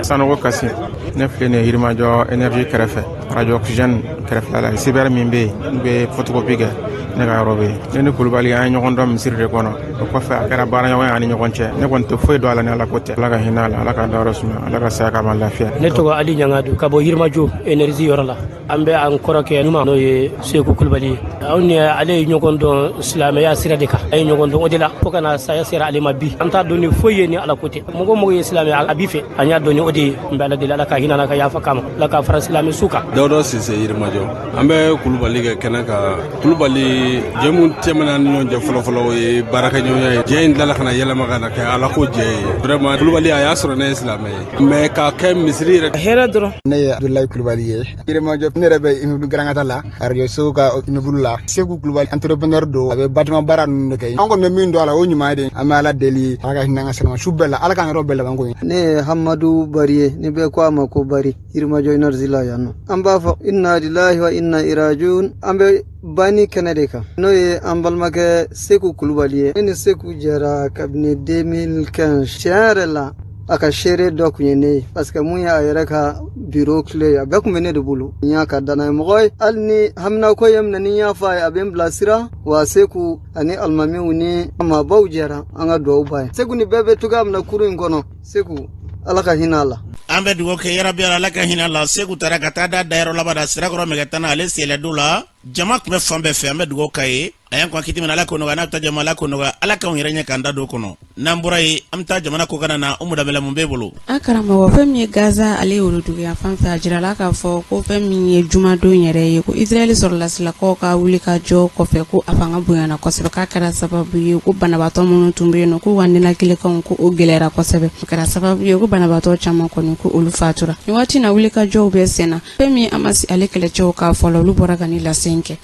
Sanogo Kasi, ne filɛ nin ye Yirimajɔ Énergie kɛrɛfɛ, radio Oxygène kɛrɛfɛla la, cyber min bɛ yen, n'u bɛ photocopie kɛ, ne ka yɔrɔ bɛ yen. Ne ni Kulubali, an ye ɲɔgɔn dɔn misiri de kɔnɔ. O kɔfɛ, a kɛra baaraɲɔgɔnya ani ɲɔgɔn cɛ. Ne kɔni tɛ foyi dɔn a la ni Ala ko tɛ. Ala ka hinɛ a la, Ala ka dayɔrɔ suma, Ala ka saya k'a ma lafiya.
Ne tɔgɔ Ali Ɲangadu, ka bɔ Yirimajɔ Énergie yɔrɔ la. An bɛ an kɔrɔkɛ ɲuman, n'o ye Seku Kulubali ye. Anw ni ale ye ɲɔgɔn dɔn silamɛya sira de kan. An ye ɲɔgɔn dɔn o de la fo ka na saya sera ale ma. Bi an t'a dɔn ni foyi ye ni Ala ko tɛ. Mɔgɔ mɔgɔ ye silamɛ, a b'i fɛ. An y'a dɔn ni o de ye. N bɛ Ala deli, Ala ka hinɛ n'a ka yafa kama, Ala ka fara silamɛ su kan.
Dawuda Sise, Yirimajɔ. An bɛ Kulubali kɛ kɛnɛ kan. Kulubali, jɛ mun tɛmɛna ni ɲɔgɔn cɛ fɔlɔfɔlɔ, o ye baarakɛɲɔgɔnya ye. Jɛ in tilala ka na yɛlɛma ka na kɛ Ala ko jɛ ye. Vraiment, Kulubali, a y'a sɔrɔ ne ye silamɛ ye, mais k'a kɛ misiri yɛrɛ.
Hɛrɛ dɔrɔn. Ne ye Abdulayi Kulubali ye, Yirimajɔ. Ne yɛrɛ bɛ immeuble Garankata la, radio so ka immeuble la. Seku Kulubali entrepreneur don, a bɛ bâtiment baara ninnu de kɛ. An kɔni bɛ min dɔn a la, o ɲuman ye de. An bɛ Ala deli, Ala ka hinɛ an ka silamɛ su bɛɛ la, Ala k'an yɔrɔ bɛɛ laban ko ye.
Ne ye Hamadu Bari ye, ni bɛɛ ko a ma ko Bari, Yirimajɔ Énergie la yan nɔ. An b'a fɔ inna lillahi wa inna irajiun. An bɛ banni kɛnɛ de kan, n'o ye an balimakɛ Seku Kulubali ye. Ne ni Seku jɛra kabini 2015. Tiɲɛ yɛrɛ la, a ka seere dɔ tun ye ne ye, parce que mun ye a yɛrɛ ka biro clé ye, a bɛɛ tun bɛ ne de bolo. N y'a ka danaya mɔgɔ ye. Hali ni haminako ye minɛ, ni n y'a fɔ a ye, a bɛ n bilasira. Wa Seku ani alimamiw ni maabaw jɛra an ka duwawu ba ye. Seku ni bɛɛ bɛ cogoya min na kurun in kɔnɔ, Seku, Ala ka hinɛ a la.
An bɛ dugawu kɛ yarabi Ala ka hinɛ a la. Seku taara ka taa da dayɔrɔ laban da Sirakɔrɔ Mɛgɛtana, ale sɛlɛdo la, jama tun bɛ fan bɛɛ fɛ. An bɛ dugawu k'a ye, a y'an kɔn kiti min, Ala k'o nɔgɔya n'a bɛ taa jama, Ala k'o nɔgɔya, Ala k'anw yɛrɛ ɲɛ k'an da don kɔnɔ. N'an bɔra yen, an bɛ taa jamana kɔkan na. Umu Danbɛlɛ, mun b'e bolo?
An karamɔgɔ, fɛn min ye Gaza, ale woroduguyan fan fɛ, a jirala k'a fɔ ko fɛn min ye jumadon yɛrɛ ye, ko Israɛl sɔrɔlasilakaw ka wuli ka jɔ kɔfɛ, ko a fanga bonyana kosɛbɛ, k'a kɛra sababu ye ko banabaatɔ minnu tun bɛ yen nɔ, k'u ka ninakilikanw ko o gɛlɛyara kosɛbɛ. O kɛra sababu ye ko banabaatɔ caman kɔni, ko olu fatura. Nin waati na, wuli ka jɔw bɛ sen na. Fɛn min ye Hamas ale kɛlɛcɛw k'a fɔ la, olu bɔra ka nin lase kɛ.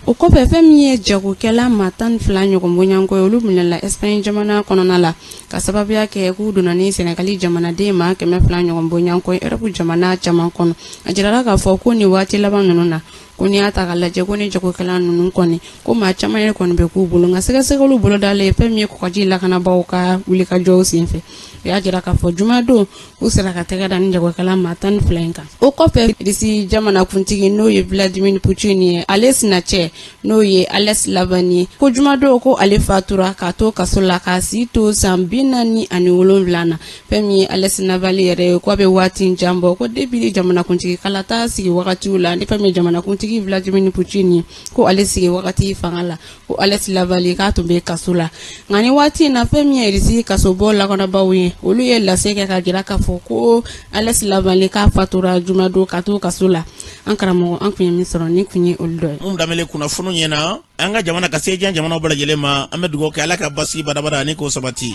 O kɔfɛ, fɛn min ye jagokɛla maa 12 ɲɔgɔn bɔɲɔgɔnko ye, olu minɛla Espagne jamana kɔnɔna la ka sababuya kɛ k'u donna ni Senegali jamanaden maa 200 ɲɔgɔn bɔɲɔgɔnko ye Europe jamana caman kɔnɔ. A jirala k'a fɔ ko nin waati laban ninnu na, ko n'i y'a ta ka lajɛ, ko ni jagokɛla ninnu kɔni, ko maa caman yɛrɛ kɔni bɛ k'u bolo. Nka sɛgɛsɛgɛliw bolodalen fɛn min ye kɔgɔji lakanabaaw ka wulikajɔw senfɛ, u y'a jira k'a fɔ jumadon u sera ka tɛgɛ da ni jagokɛla maa 12 in kan. O kɔfɛ, Risi jamanakuntigi, n'o ye Vladimir Putin ye, ale sinacɛ, n'o ye Alexei Navalny ye, ko jumadon ko ale fatura k'a to kaso la k'a si to san 47 na. Fɛn min ye Alexei Navalny yɛrɛ ye, k'a bɛ waati jan bɔ ko depuis jamanakuntigi kalata sigi wagatiw la, ni fɛn min ye jamanakuntigi Vladimir Putin ye, ko ale sigi wagati fanga la, ko Alexei Navalny k'a tun bɛ kaso la. Nka ni waati in na, fɛn min ye Risi kasobon lakanabaaw ye, olu ye lase kɛ ka jira k'a fɔ ko Alexei Navalny k'a fatura jumadon ka to kaso la. An karamɔgɔ, an tun ye min sɔrɔ, nin tun ye olu dɔ ye.
Umu Danbɛlɛ, kunnafoni ɲɛna an ka jamana ka se diɲɛ jamanaw bɛɛ lajɛlen ma. An bɛ dugawu kɛ, Ala ka basigi badabada ani k'o sabati.